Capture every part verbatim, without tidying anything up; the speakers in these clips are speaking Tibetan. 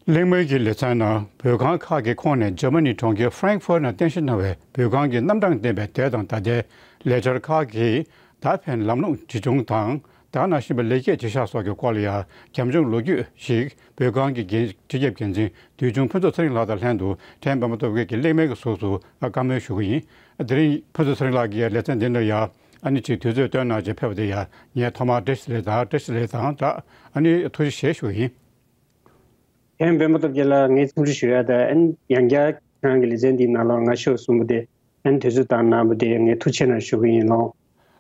གླེང་མོལ་གྱི་ལེ་ཚན་ནང་བོད་ཁང་ཁག་གི་ཁོངས་ནས་འཇར་མ་ནི་གྲོང་ཁྱེར་ཧྥ་རན་ཧྥུར་ནང་རྟེན་གཞི་གནང་བའི་བོད་ཁང་གི་རྣམ་གྲངས་ལྡན་པའི་དེབ་དང་ད་ལྟའི་ལས་འཆར་ཁག་གི་ད་ཕན་ལམ་ལྷོང་ཇི་བྱུང་དང་། ད་ག་ནང་བཞིན་པའི་ལེགས་སྐྱེས་ཇི་བཞག་སོགས་ཀྱི་སྐོར་ལ་ཡང་རྒྱབ་ལྗོངས་ལོ་རྒྱུས་ཤིག་བོད་ཁང་གི་འགན་སྤྱི་ཁྱབ་འགན་འཛིན་དུས་ཆུང་ཕུན་ཚོགས་ཚེ་རིང་ལགས་དང་ལྷན་དུ་ཕྲན་པད་མ་སྟོབས་རྒྱལ་གྱིས་གླེང་མོལ་གྱི་གཟུགས་སུ་བཀའ་མོལ་ཞུ་གི་ཡིན། དེ་རིང་ཕུན་ཚོགས་ཚེ་རིང་ལགས་ཀྱིས་ལེ་ཚན་འདི་ནང་ཡང་ཨ་ནི་ཅིག་དུས་ཚོད་བཏོན་གནང་བྱས་ཕེབས་པ་དེ་ཡང་ངས་ཐོག་མར་བཀྲ་ཤིས་བདེ་ལེགས་དང་བཀྲ་ཤིས་བདེ་ལེགས་དང་ད་ཨ་ནི་ཐུགས་རྗེ་ཆེ་ཞུ་གི་ཡིན། ཕྲན་པད་མ་སྟོབས་རྒྱལ་ལགས་ངས་འཚམས་འདྲི་ཞུ་ཡ་དང་ཨ་ནི་ཡང་བསྐྱར་ཁྱེད་རང་གི་ལེ་ཚན་འདིའི་ནང་ལོགས་ང་ཤོག་གསུམ་པོ་དེ་ཨ་ནི་དུས་ཚོད་བཏང་གནང་བ་དེ་ངས་ཐུགས་རྗེ་ཆེ་གནང་ཞུ་གི་ཡིན་ལགས།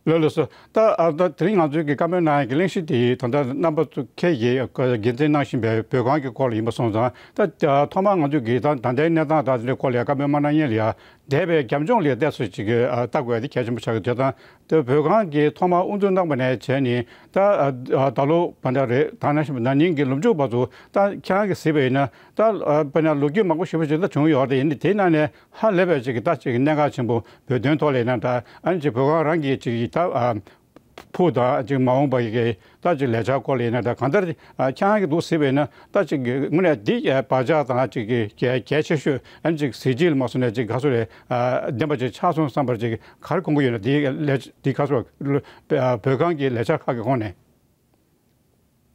ལགས་ལགས་སོ། ད་ཨ་ད་དེ་རིང་ང་ཚོའི་གི་བཀའ་མོལ་གནང་ཡ་གི་གླེང་གཞི་དེ་ད་ལྟ་རྣམ་པ་ཚོ་ཁྱེད་ཀྱིས་འགན་འཛིན་གནང་བཞིན་པའི་བོད་ཁང་གི་སྐོར་ལ་ཡིན་པ་སོང་ཙང་ད་ཨ་ཐོག་མར་ང་ཚོའི་གི་ད་ད་ལྟའི་གནས་སྟངས་དང་དེ་འདྲའི་སྐོར་ལ་ཡ་བཀའ་མོལ་མ་གནང་སྔོན་ལ་ཡ་འདས་པའི་རྒྱབ་ལྗོངས་ལ་ཡ་བལྟས་སོ་ཅིག་གི་ཨ་ལྟ་དགོས་ཡ་དེ་གལ་ཆེན་པོ་ཆགས་ཀྱི་བྱས་ཙང་དེ་བོད་ཁང་གི་ཐོག་མར་དབུ་འཛུགས་གནང་པ་ནས་བྱས་ནས་ད་ཨ་ཨ་ད་ལོ་བ་འདྲ་རེད། ད་ནང་བཞིན་པ་ན་ནིང་གི་ལོ་མཇུག་བར་དུ་ད་ཁྱེད་རང་གིས་གཟིགས་པ་ཡིན་ན་ད་ཨ་དཔེར་ན་ལོ་རྒྱུས་མང་པོ་ཞེ་པོ་ཅིག་ད་བྱུང་ཡོད་རེད། ཡིན་ནའི་དེའི་ནང་ནས་ཧ་ལས་པའི་ཅིག་གི་ད་ཅིག་གི་གནད་འགག་ཆེན་པོ་བོད་དོན་ཐོག་ལ་ཡིན་ན་ད་ཨ་ནི་ཅིག་བོད་ཁང་རང་གི་ཅིག་གི་ད་ཨ་ཕུགས་དང་ཅིག་མ་འོངས་པ་གི་ད་ཅིག་ལས་འཆར་སྐོར་ལ་ཡིན་ན་ད་གང་ལྟར་ཨ་ཁྱེད་རང་གིས་འདུག་གཟིགས་པ་ཡིན་ན་ད་ཅིག་གི་དངོས་གནས་འདི་བག་ཆགས་དང་ཅིག་གི་གལ་གལ་ཆེ་ཤོས་ཨ་ནི་ཅིག་གཟི་བརྗིད་ལ་མ་སོང་ནས་ཅིག་ག་ཚོད་རེད། ཨ་ལྡན་པ་ཅིག་ཆགས་སོང་བསམ་པར་ཅིག་ག་རེ་དགོངས་ཀྱི་ཡོད་ན། འདི་ལས་འདི་ག་ཚོད་བོད་ཁང་གི་ལས་འཆར་ཁག་གི་ཁོངས་ནས།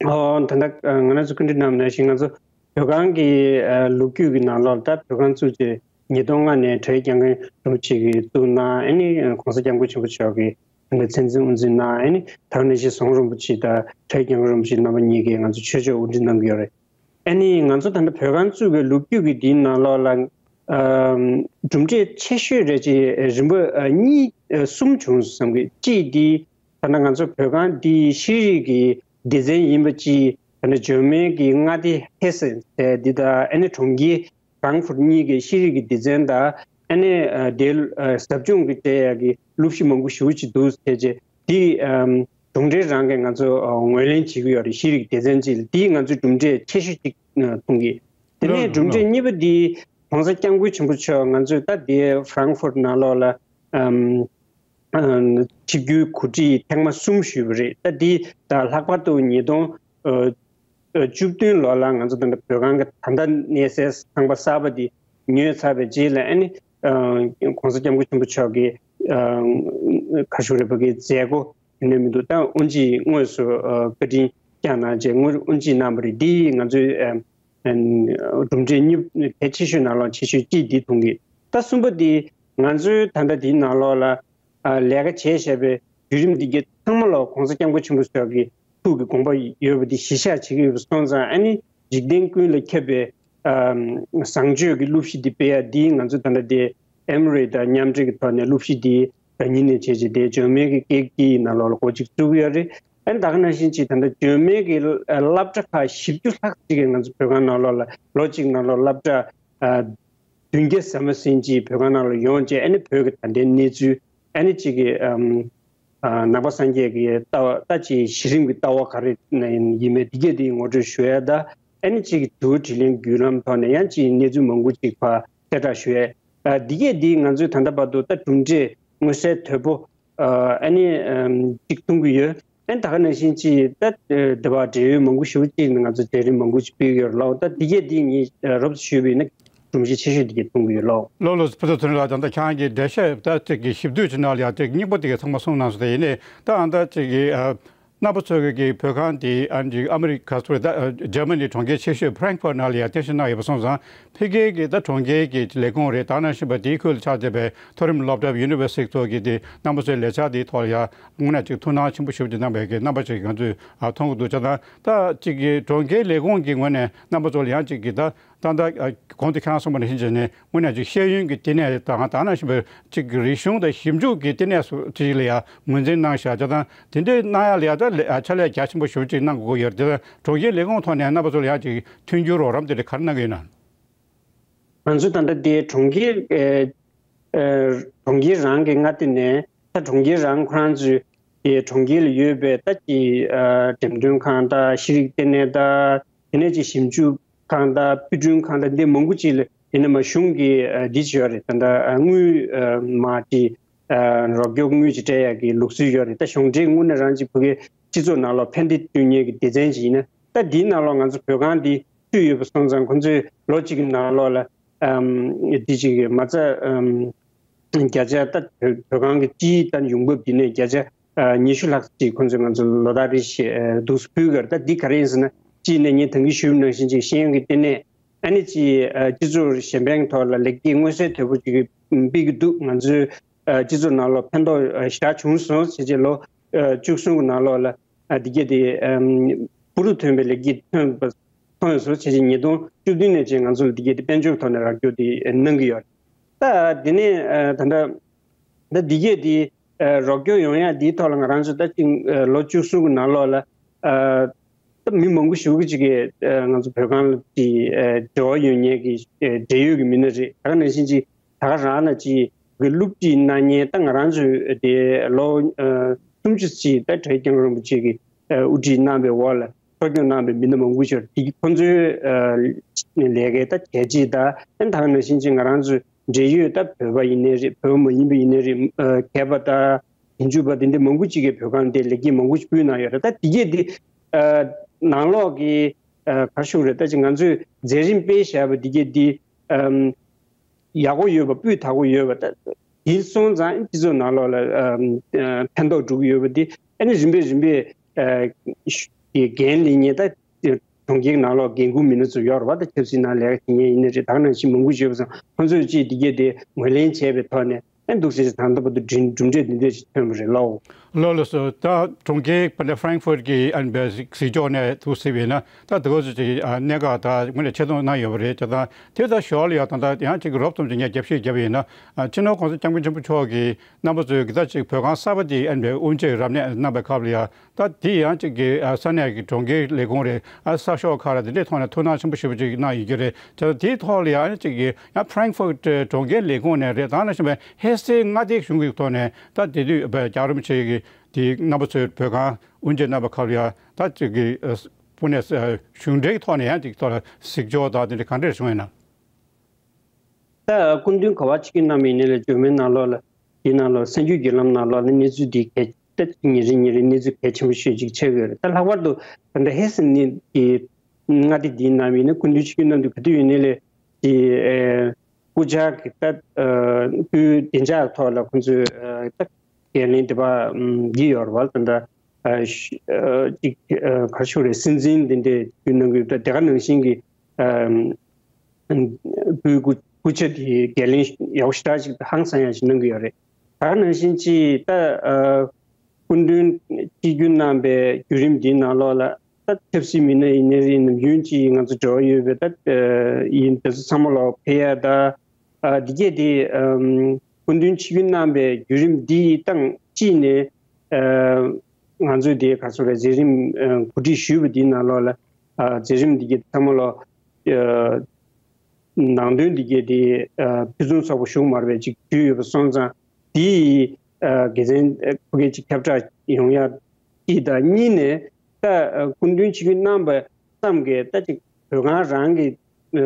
ཨོ་ད་ལྟ་ང་རང་ཚོ་སྐུ་མགྲོན་རྣམས་ནང་བཞིན་ང་ཚོ་བོད་ཁང་གི་ཨ་ལོ་རྒྱུས་ཀྱི་ནང་ལོགས་ད་བོད་ཁང་བཙུགས་རྗེས་ཉིས་སྟོང་ལྔ་ནས་བྲག་རི་རྒྱལ་མཁན་རིན་པོ་ཆེ་གིས་བཙུགས་གནང་། ཨ་ནི་༸གོང་ས་༸སྐྱབས་མགོན་ཆེན་པོ་མཆོག་གིས་ད་ལྟ་མཚན་འཛིན་དབུ་འཛུགས་གནང་། ཨ་ནི་ད་ག་ནང་བཞིན་ཟུང་རིན་པོ་ཆེ་དང་བྲག་རི་རྒྱལ་མཁན་རིན་པོ་ཆེ་རྣམ་པ་གཉིས་ཀྱིས་ང་ཚོ་ཆོས་ཕྱོགས་དབུ་ཁྲིད་གནང་གི་ཡོད་རེད། ཨ་ནི་ང་ཚོ་ད་ལྟ་བོད་ཁང་བཙུགས་པའི་ལོ་རྒྱུས་ཀྱི་འདིའི་ནང་ལོགས་ལ་ཨམ་གྲུབ་འབྲས་ཆེ་ཤོས་རེད་ཅེས་རིམ་པ་ཨ་གཉིས་ཨ་གསུམ་བྱུང་བསམ་གི། གཅིག་འདི་ད་ལྟ་ང་ཚོ་བོད་ཁང་འདི་ཤེས་རིག་གི་སྡེ་ཚན་ཡིན་པ་གཅིག་ད་ལྟ་འཇར་མན་གྱི་མངའ་སྡེ་ཧེ་སེན་ཟེར་འདི་དང་ཨ་ནི་གྲོང་ཁྱེར་ཧྥ་རང་ཧྥུར་གཉིས་ཀྱི་ཤེས་རིག་གི་སྡེ་ཚན་དང་ཨ་ནི་ཨ་དེ་ཨ་ཟབ་སྦྱོང་གི་སྤྲད་ཡག་གི་སློབ་གཞི་མང་པོ་ཞེ་པོ་ཅིག་འདུག་ཟེར་བྱས་འདི་ཨམ་གྲུབ་འབྲས་རང་གིས་ང་ཚོ་ཨ་ངོས་ལེན་བྱེད་ཀྱི་ཡོད་རེད། ཤེས་རིག་སྡེ་ཚན་གཅིག་ལ་འདིས་ང་ཚོའི་གྲུབ་འབྲས་ཆེ་ཤོས་ཅིག་ཨ་མཐོང་གི། དེ་ལོ་ནས་གྲུབ་འབྲས་ལོ་གཉིས་པ་འདི་༸གོང་ས་༸སྐྱབས་མགོན་ཆེན་པོ་མཆོག་ང་ཚོས་ད་ལྟའི་ཧྥ་རང་ཧྥུར་ནང་ལོགས་ལ་ཨམ་ཨམ་ཆིབས་བསྒྱུར་གོ་སྒྲིག་ཐེངས་མ་གསུམ་ཞུས་པ་རེད། ད་འདི་ད་ལྷག་པར་དུ་ཉིས་སྟོང་ཨ་ཨ་བཅུ་བདུན་ལོ་ལ་ང་ཚོ་ད་ལྟ་བོད་ཁང་གི་ད་ལྟ་གནས་སའི་ཚང་པ་གསར་པ་འདི་ཉོས་ཚར་བའི་རྗེས་ལ་ཨ་ནི་ཨ་༸གོང་ས་༸སྐྱབས་མགོན་ཆེན་པོ་མཆོག་གིས་ཨ་ག་ཞུ་རེད་པ་གི་མཛད་སྒོ་དེ་ནས་མི་འདུག་ད་དབུ་འབྱེད་དངོས་སུ་ཨ་བཀའ་དྲིན་བསྐྱངས་གནང་རྗེས་དངོས་དབུ་འབྱེད་གནང་བ་རེད། འདི་ང་ཚོའི་ཨ་ཨ་གྲུབ་འབྲས་གཉིས་གལ་ཆེ་ཤོས་ནང་ལོགས་ཆེ་ཤོས་གཅིག་འདི་མཐོང་གི། ད་གསུམ་པ་འདི་ང་ཚོའི་ད་ལྟ་འདིའི་ནང་ལོགས་ལ་ཨ་ལས་ཀ་བྱས་བཞག་པའི་བརྒྱུད་རིམ་འདི་གའི་ཚང་མ་ལ་༸གོང་ས་༸སྐྱབས་མགོན་ཆེན་པོ་མཆོག་གི་ཐུགས་ཀྱི་དགོངས་པ་ཡོད་པ་འདི་གཞི་བཞག་བྱེད་ཀྱི་ཡོད་པ་སོང་ཙང་ཨ་ནི་འཇིག་རྟེན་ཀུན་ལ་ཁྱབ་པའི་ཨམ་བཟང་སྤྱོད་ཀྱི་སློབ་གཞི་འདི་སྤེལ་ཡ་འདི་ང་ཚོ་ད་ལྟ་དེ་ཨེ་མོ་རི་དང་མཉམ་འབྲེལ་གྱི་ཐོག་ནས་སློབ་གཞི་འདི་རང་ཉིད་ནས་བྱས་རྗེས་དེ་འཇར་མན་གྱི་སྐད་ཀྱི་ནང་ལོགས་ལ་འགོ་ཅིག་བཙུགས་ཡོད་རེད། ཨ་ནི་ད་ག་ནང་བཞིན་ཅིག་ད་ལྟ་འཇར་མན་གྱི་སློབ་གྲྭ་ཁག་བཞི་བཅུ་ལྷག་ཅིག་གིས་ང་ཚོ་བོད་ཁང་ནང་ལོགས་ལ་ལོ་གཅིག་ནང་ལོགས་སློབ་གྲྭ་ཨ་བདུན་བརྒྱ་ཟིན་མ་ཟིན་ཅིག་བོད་ཁང་ནང་ལ་ཡོང་རྗེས་ཨ་ནི་བོད་ཀྱི་ད་ལྟའི་གནས་ཚུལ་ཨ་ནི་གཅིག་གི་ཨམ་ཨ་ནང་པ་སངས་རྒྱས་ཀྱི་ལྟ་བ་ལྟ་ཅིག་གཞི་རིམ་གྱི་ལྟ་བ་ག་རེ་ཡིན་མིན་འདི་གས་འདི་ངོ་སྤྲོད་ཞུ་ཡ་ད་ཨ་ནི་གཅིག་གི་དྲི་བ་དྲིས་ལན་བརྒྱུད་ལམ་ཐོག་ནས་ཡང་གཅིག་གནས་ཚུལ་མང་པོ་ཅིག་ཕར་གསལ་བསྒྲགས་ཞུ་ཡ། ཨ་འདི་གས་འདི་ང་ཚོས་ད་ལྟ་བར་དུ་ད་གྲུབ་འབྲས་མངོན་གསལ་དོད་པོ་ཨ་ནི་ཨམ་གཅིག་མཐོང་གི་ཡོད། ཨ་ནི་ད་ག་ནང་བཞིན་ཅིག་ད་ཨ་དེ་བ་འབྲེལ་ཡོད་མང་པོ་ཞེ་པོ་ཅིག་ནས་ང་ཚོ་གྲལ་རིམ་མང་པོ་ཅིག་སྤེལ་གི་ཡོད་རེད་ལགས། ད་འདི་གས་འདི་ངས་ཨ་རོབ་ཙམ་ཞུས་པ་ཡིན་ན་གྲུབ་འབྲས་ཆེ་ཤོས་འདི་གས་མཐོང་གི་ཡོད་ལགས། ལགས་ལགས་སོ། ཕུན་ཚོགས་ཚེ་རིང་ལགས་ད་ལྟ་ཁྱེད་རང་གི་འགྲེལ་བཤད་ད་ཅིག་གི་ཞིབ་བསྡུས་ཅིག་ནང་ལ་ཡང་ཅིག་སྙིང་པོ་དེ་གས་ཚང་མ་གསུངས་གནང་སོང་། དེ་ཡིན་ནའི་ད་ཨ་ད་ཅིག་གི་ཨ་རྣམ་པ་ཚོ་གི་བོད་ཁང་དེ་ཨ་ནི་ཨ་མི་རི་ཀ་སོ་རི་ད་འཇར་མ་ནི་གྲོང་ཁྱེར་ཆེ་ཤོས་ཧྥ་རན་ཧྥུར་ནང་ལ་ཡང་རྟེན་གཞི་གནང་ཡོད་པ་སོང་ཙང་ཕ་གིའི་གི་ད་གྲོང་ཁྱེར་གྱི་ལས་ཁུངས་རེད། ད་ནང་བཞིན་པ་དེའི་ཁུལ་ལ་ཆགས་བསྡད་པའི་མཐོ་རིམ་སློབ་གྲྭ་ཡུ་ནི་ཝར་སི་ཊི་ཚོ་གི་དེ་རྣམ་པ་ཚོའི་ལས་འཆར་དེའི་ཐོག་ལ་ཡང་དངོས་གནས་ཅིག་ཐུགས་སྣང་ཆེན་པོ་ཞེ་པོ་ཅིག་གནང་བའི་གི་རྣམ་པ་ཅིག་ང་ཚོས་ཨ་མཐོང་གི་འདུག་བྱས་ཙང་ད་ཅིག་གི་གྲོང་ཁྱེར་ལས་ཁུངས་ཀྱི་ངོས་ནས་རྣམ་པ་ཚོ་ལ་ཡང་ཅིག་གི་ད་ད་ལྟ་ཨ་གོང་དུ་ཁྱེད་རང་གསུངས་པ་ནང་བཞིན་བྱས་ནས་དངོས་གནས་ཅིག་ཤེས་ཡོན་གྱི་བསྟི་གནས་དང་ད་ནང་བཞིན་པའི་ཅིག་གི་རིག་གཞུང་དང་ཞིབ་འཇུག་གི་བསྟི་གནས་སུ་ཅིག་ལ་ཡང་ངོས་འཛིན་གནང་བཞག་བྱས་ཙང་དེ་འདྲའི་གནང་ཡ་ལ་ཡང་ད་ལས་ཨ་ཕྱག་ལས་རྒྱ་ཆེན་པོ་ཞེ་པོ་ཅིག་གནང་དགོས་ཀྱི་ཡོད་རེད། དེ་ལ་གྲོང་ཁྱེར་ལས་ཁུངས་ཐོག་ནས་རྣམ་པ་ཚོ་ལ་ཡང་ཅིག་མཐུན་འགྱུར་རོགས་རམ་དེ་འདྲ་ག་རེ་གནང་གི་ཡོད་ན། ང་ཚོ་ད་ལྟ་དེ་གྲོང་ཁྱེར་ཨེ་ཨེ་གྲོང་ཁྱེར་རང་གི་མངའ་སྡེ་ནས་ད་གྲོང་ཁྱེར་རང་ཁོ་རང་ཚོའི་དེ་གྲོང་ཁྱེར་ལ་ཡོད་པའི་ད་ཀྱི་ཨ་འགྲེམས་སྟོན་ཁང་དང་ཤེས་རིག་ལྟེ་གནས་དང་དེ་ནས་ཀྱི་ཞིབ་འཇུག་ཁང་དང་དཔེ་སྐྲུན་ཁང་དང་འདི་མང་པོ་ཅིག་ལ་དེ་ནས་མ་གཞུང་གི་ཨ་འདི་བྱས་ཡོད་རེད། ད་ལྟ་ཨ་དངུལ་ཨ་མ་ཀྱི་ཨ་རོགས་སྐྱོར་དངུལ་ཅིག་སྤྲད་ཡག་གི་ལུགས་སྲོལ་ཡོད་རེད། ད་གཞུང་འབྲེལ་དངོས་གནས་རང་ཅིག་བོད་ཀྱི་སྤྱི་ཚོགས་ནང་ལོགས་ཕན་བདེ་བསྐྲུན་མཁན་གྱི་སྡེ་ཚན་ཅིག་ཡིན་ན་ད་འདིའི་ནང་ལོགས་ང་ཚོ་བོད་ཁང་འདི་ ཚུད་ཡོད་པ་སོང་ཙང་ཁོང་ཚོས་ལོ་གཅིག་གི་ནང་ལོགས་ལ་ཨམ་འདི་གཅིག་གི་མ་རྩ་ཨམ་བརྒྱ་ཆ་ད་བོད་བོད་ཁང་གི་སྤྱིའི་ད་ཡོང་འབབ་འདི་ནས་བརྒྱ་ཆ་ཨ་ཉི་ཤུ་ལྷག་ཅིག་ཁོང་ཚོས་ང་ཚོ་ལོ་ལྟར་རེ་བཞིན་ཨ་འདུག་སེ་ཕུལ་གི་རེད། ད་འདི་ག་རེ་ཡིན་ཟེར་ན་གཅིག་ནས་ངས་ད་གིན་ཞུས་པ་ནང་བཞིན་ཅིག་ཤེས་ཡོན་གྱི་ལྟེ་གནས། ཨ་ནི་ཅིག་ཨ་སྤྱི་ཚོགས་གཞན་ཕན་ཐོག་ལ་ལེགས་སྐྱེས་མངོན་གསལ་དོད་པོ་ཅིག་སྤེལ་གྱི་འདུག་ང་ཚོའི་ཨ་སྤྱི་ཚོགས་ནང་ལོགས་ཕན་ཐོགས་ཨ་ཞེ་དྲག་བྱུང་སོང་ཟེར་བྱས་ལོ་ཨ་བཅུ་གསུམ་གྱི་ནང་ལོགས་ལ་ཨ་འདི་གས་དེ་ཨམ་འབུར་དུ་ཐོན་པའི་ལེགས་སྐྱེས་ཐོན་པ་ཐོན་སོང་ཟེར་བྱས་ཉིས་སྟོང་བཅུ་བདུན་ནས་བྱས་ང་ཚོ་ལ་འདི་གས་དེ་དཔལ་འབྱོར་ཐོག་ནས་རོགས་སྐྱོར་དེ་གནང་གི་ཡོད་རེད། ད་དེ་ནས་ཨ་ད་ལྟ་ད་འདི་གས་དེ་ཨ་རོགས་སྐྱོར་ཡོང་ཡ་འདིའི་ཐོག་ལ་ང་རང་ཚོ་ད་ཅིག་ཨ་ལོ་བཅུ་གསུམ་གྱི་ནང་ལོགས་ལ་ཨ། ད་མི་མང་པོ་ཞེ་པོ་ཅིག་གིས་ཨ་ང་ཚོ་བོད་ཁང་ལ་ཅིག་ཨ་འབྲེལ་བ་ཡོད་མཁན་གྱི་ཨ་འབྲེལ་ཡོད་ཀྱི་མི་སྣ་རེད། ད་ག་ནང་བཞིན་ཅིག་ད་ག་རང་ལ་ཅིག་གི་སློབ་ཁྲིད་གནང་མཁན་ད་ང་རང་ཚོའི་དེ་ལོ་ཨ་སུམ་ཅུ་ཅིག་ད་གྲྭ་རྒྱ་རིན་པོ་ཆེ་གིས་ཨ་དབུ་ཁྲིད་གནང་བའི་འོག་ལ་གསོ་སྐྱོང་གནང་བའི་མི་སྣ་མང་པོ་ཞིག་དེ་ཁོང་ཚོའི་ཨ་ལས་ཀའི་ད་བྱས་རྗེས་ད་ཨ་ད་ག་ནང་བཞིན་ཅིག་ང་རང་ཚོའི་འབྲེལ་ཡོད་ད་བོད་པ་ཡིན་ནའི་རེད། བོད་པ་མ་ཡིན་པ་ཡིན་ནའི་རེད། ཨ་མཁས་པ་ད་ཞིབ་འཇུག་པ་དེ་འདྲ་མང་པོ་ཅིག་གིས་བོད་ཁང་དེ་ལེགས་སྐྱེས་མང་པོ་ཞིག་ཕུལ་གནང་ཡོད་རེད། ད་དེ་གས་དེ་ཨ་ནང་ལོགས་ཀྱི་ཨ་ག་རེ་ཞུ་དགོས་རེད། ད་ཅིག་ང་ཚོས་མཛད་རིམ་སྤེལ་བཞག་པ་དེ་གས་དེ་ཨམ་ཡག་པོ་ཡོད་པ་སྤུས་དག་པོ་ཡོད་པ་ད་དེ་སོང་ཙང་སྤྱི་ཚོགས་ནང་ལོགས་ལ་ཨམ་ཨ་ཕན་ཐོགས་འགྲོ་གི་ཡོད་པ་དེ་ཨ་ནི་རིམ་པས་རིམ་པས་ཨ་ཤུ་འགན་ལེན་མཁན་ད་གྲོང་ཁྱེར་ནང་ལོགས་འགན་འཁུར་མི་སྣ་ཚོ་ཡོད་རེད་པ། ད་ཆབ་སྲིད་ནང་ལས་ཀ་བྱེད་མཁན་ཡིན་ནའི་རེད། ད་ག་ནང་བཞིན་མང་པོ་ཡོད་པ་སོང་ཁོང་ཚོས་ཅིག་འདི་གས་དེ་ངོས་ལེན་བྱས་པའི་ཐོག་ནས་ཨ་འདུག་ཟེར་ད་ལྟ་བར་དུ་གྲུབ་འབྲས་འདི་འདྲ་ཞིག་ཐོན་པ་རེད་ལོ། ལགས་ལགས་སོ། ད་གྲོང་ཁྱེར་པ་ནས་Frankfurt་གི་ཨན་པའི་གཟིགས་ཕྱོགས་ནས་ཐུག་སྲིད་པས་ན་ད་དེ་ག་ཚོད་ཅིག་གནད་འགག་ད་དངོས་གནས་ཆེ་མཐོང་གནང་ཡོད་པ་རེད། དེ་དང་དེ་ད་ཞོར་ལ་ཡང་ད་ལྟ་ཡང་ཅིག་རོབ་ཙམ་ཅིག་ངས་རྒྱབ་བཤད་བརྒྱབ་པ་ཡིན་ན་སྤྱི་ནོར་༸གོང་ས་༸སྐྱབས་མགོན་ཆེན་པོ་མཆོག་གིས་རྣམ་པ་ཚོས་གི་ད་ཅིག་བོད་ཁང་གསར་པ་དེ་ཨན་པའི་དབུ་འབྱེད་རབ་གནས་གནང་པའི་སྐབས་ལ་ཡང་ད་དེ་ཡང་ཅིག་གི་ས་གནས་ཀྱི་གྲོང་ཁྱེར་ལས་ཁུངས་རེད། གསར་ཤོག་ཁག་རེད། དེ་འདྲའི་ཐོག་ནས་ཐུགས་སྣང་ཆེན་པོ་ཞེ་པོ་ཅིག་གནང་ཡོད་ཀྱི་རེད། ད་དེའི་ཐོག་ལ་ཡང་ཅིག་གི་ཡང་Frankfurt་གྲོང་ཁྱེར་ལས་ཁུངས་ནས་རེད། ད་ནང་བཞིན་པའི་ཧེ་སེ་མངའ་སྡེ་གཞུང་གི་ཐོག་ནས་ད་དེ་དུས་རྒྱལ་བ་རིན་པོ་ཆེ་གི་དེ་རྣམ་པ་ཚོའི་བོད་ཁང་དབུ་འབྱེད་གནང་པའི་སྐབས་ལ་ཡང་ད་ཅིག་གི་ཨ་དབུ་ནས་ཨ་གཞུང་འབྲེལ་གྱི་ཐོག་ནས་ཡང་ཅིག་ཐོག་ལ་གཟིགས་ཕྱོགས་དང་དེ་འདྲ་ག་འདྲ་བྱུང་ཡོད་ན། ད་སྐུ་མདུན་ག་པར་ཆིབས་བསྒྱུར་གནང་བ་ཡིན་ནའི་ལས་འཇར་མན་ནང་ལོགས་ལ་དེའི་ནང་ལོགས་གསར་འགྱུར་བརྒྱུད་ལམ་ནང་ལོགས་ལ་གནས་ཚུལ་འདི་གལ་ཏེ་ཉིན་རེ་ཉིན་རེ་གནས་ཚུལ་གལ་ཆེན་པོ་ཤོས་ཅིག་ཆགས་ཡོད་རེད། ད་ལྷག་པར་དུ་ད་ལྟ་ཧེ་སི་ནི་གི་མངའ་སྡེ་འདིའི་ནང་ཡིན་ན་སྐུ་མདུན་ཆིབས་བསྒྱུར་གནང་དུས་ག་དུས་ཡིན་ནའི་ལས་ཀྱི་ཨེ་སྐུ་བཅར་གྱི་ད་ཨ་སྐུའི་བདེ་འཇགས་ཐོག་ལ་ཁོང་ཚོས་ཨ་ད་འགན་ལེན་དེ་པ་ཨམ་བགྱིས་ཡོད་རེད་བ། ད་ལྟ་ཨ་ཤ་ཨ་ཅིག་ཨ་ག་རེ་ཞུ་རེད། སྲིད་འཛིན་དེ་འདྲས་བསྐོས་གནང་གི་ཡོད། ད་དེ་ག་ནང་བཞིན་གྱི་ཨམ་སྐུའི་སྐུ་སྐུ་ཆ་དེ་འགན་ལེན་ཡག་པོ་ཞེ་དྲག་ཅིག་ཧང་སང་ཡག་ཞིག་གནང་གི་ཡོད་རེད། ད་ག་ནང་བཞིན་ཅིག་ད་ཨ་སྐུ་མདུན་ཆིབས་བསྒྱུར་གནང་པའི་བརྒྱུད་རིམ་འདིའི་ནང་ལོགས་ལ་ད་ཆབ་སྲིད་མི་སྣ་ཡིན་ནའི་རེད། ནམ་རྒྱུན་ཅིག་ང་ཚོ་འབྲེལ་བ་ཡོད་པའི་ད་ཨ་ཡིན་དེ་ཚོ་ཚང་མ་ལོག་ཕེབས་ཡ་ད་ཨ་འདི་གས་དེ་ཨམ་སྐུ་མདུན་ཆིབས་བསྒྱུར་གནང་པའི་བརྒྱུད་རིམ་འདི་དང་གཅིག་ནས་ཨ་ང་ཚོས་དེ་ག་ཚོད་རེད། མཛད་རིམ་ཨ་གོ་སྒྲིག་ཞུས་པ་འདིའི་ནང་ལོགས་ལ་ཨ་མཛད་རིམ་འདི་གས་ཚང་མ་ལོག་ཨ་ནང་དོན་འདི་གས་དེ་ཨ་ཕུན་སུམ་ཚོགས་པོ་བྱུང་མ་རེད་པས་ཅིག་ཞུས་ཡོད་པ་སོང་ཙང་དེའི་ཨ་དགེ་མཚན་ཨ་ཁུར་གེ་ཅིག་ཁྱབ་བསྒྲགས་ཡོང་ཡ་གཅིག་དང་། གཉིས་ནས་ད་ཨ་སྐུ་མདུན་ཆིབས་བསྒྱུར་གནང་པ་ཙམ་གྱིས་ད་ཅིག་བོད་ཁང་རང་གི་ཨ་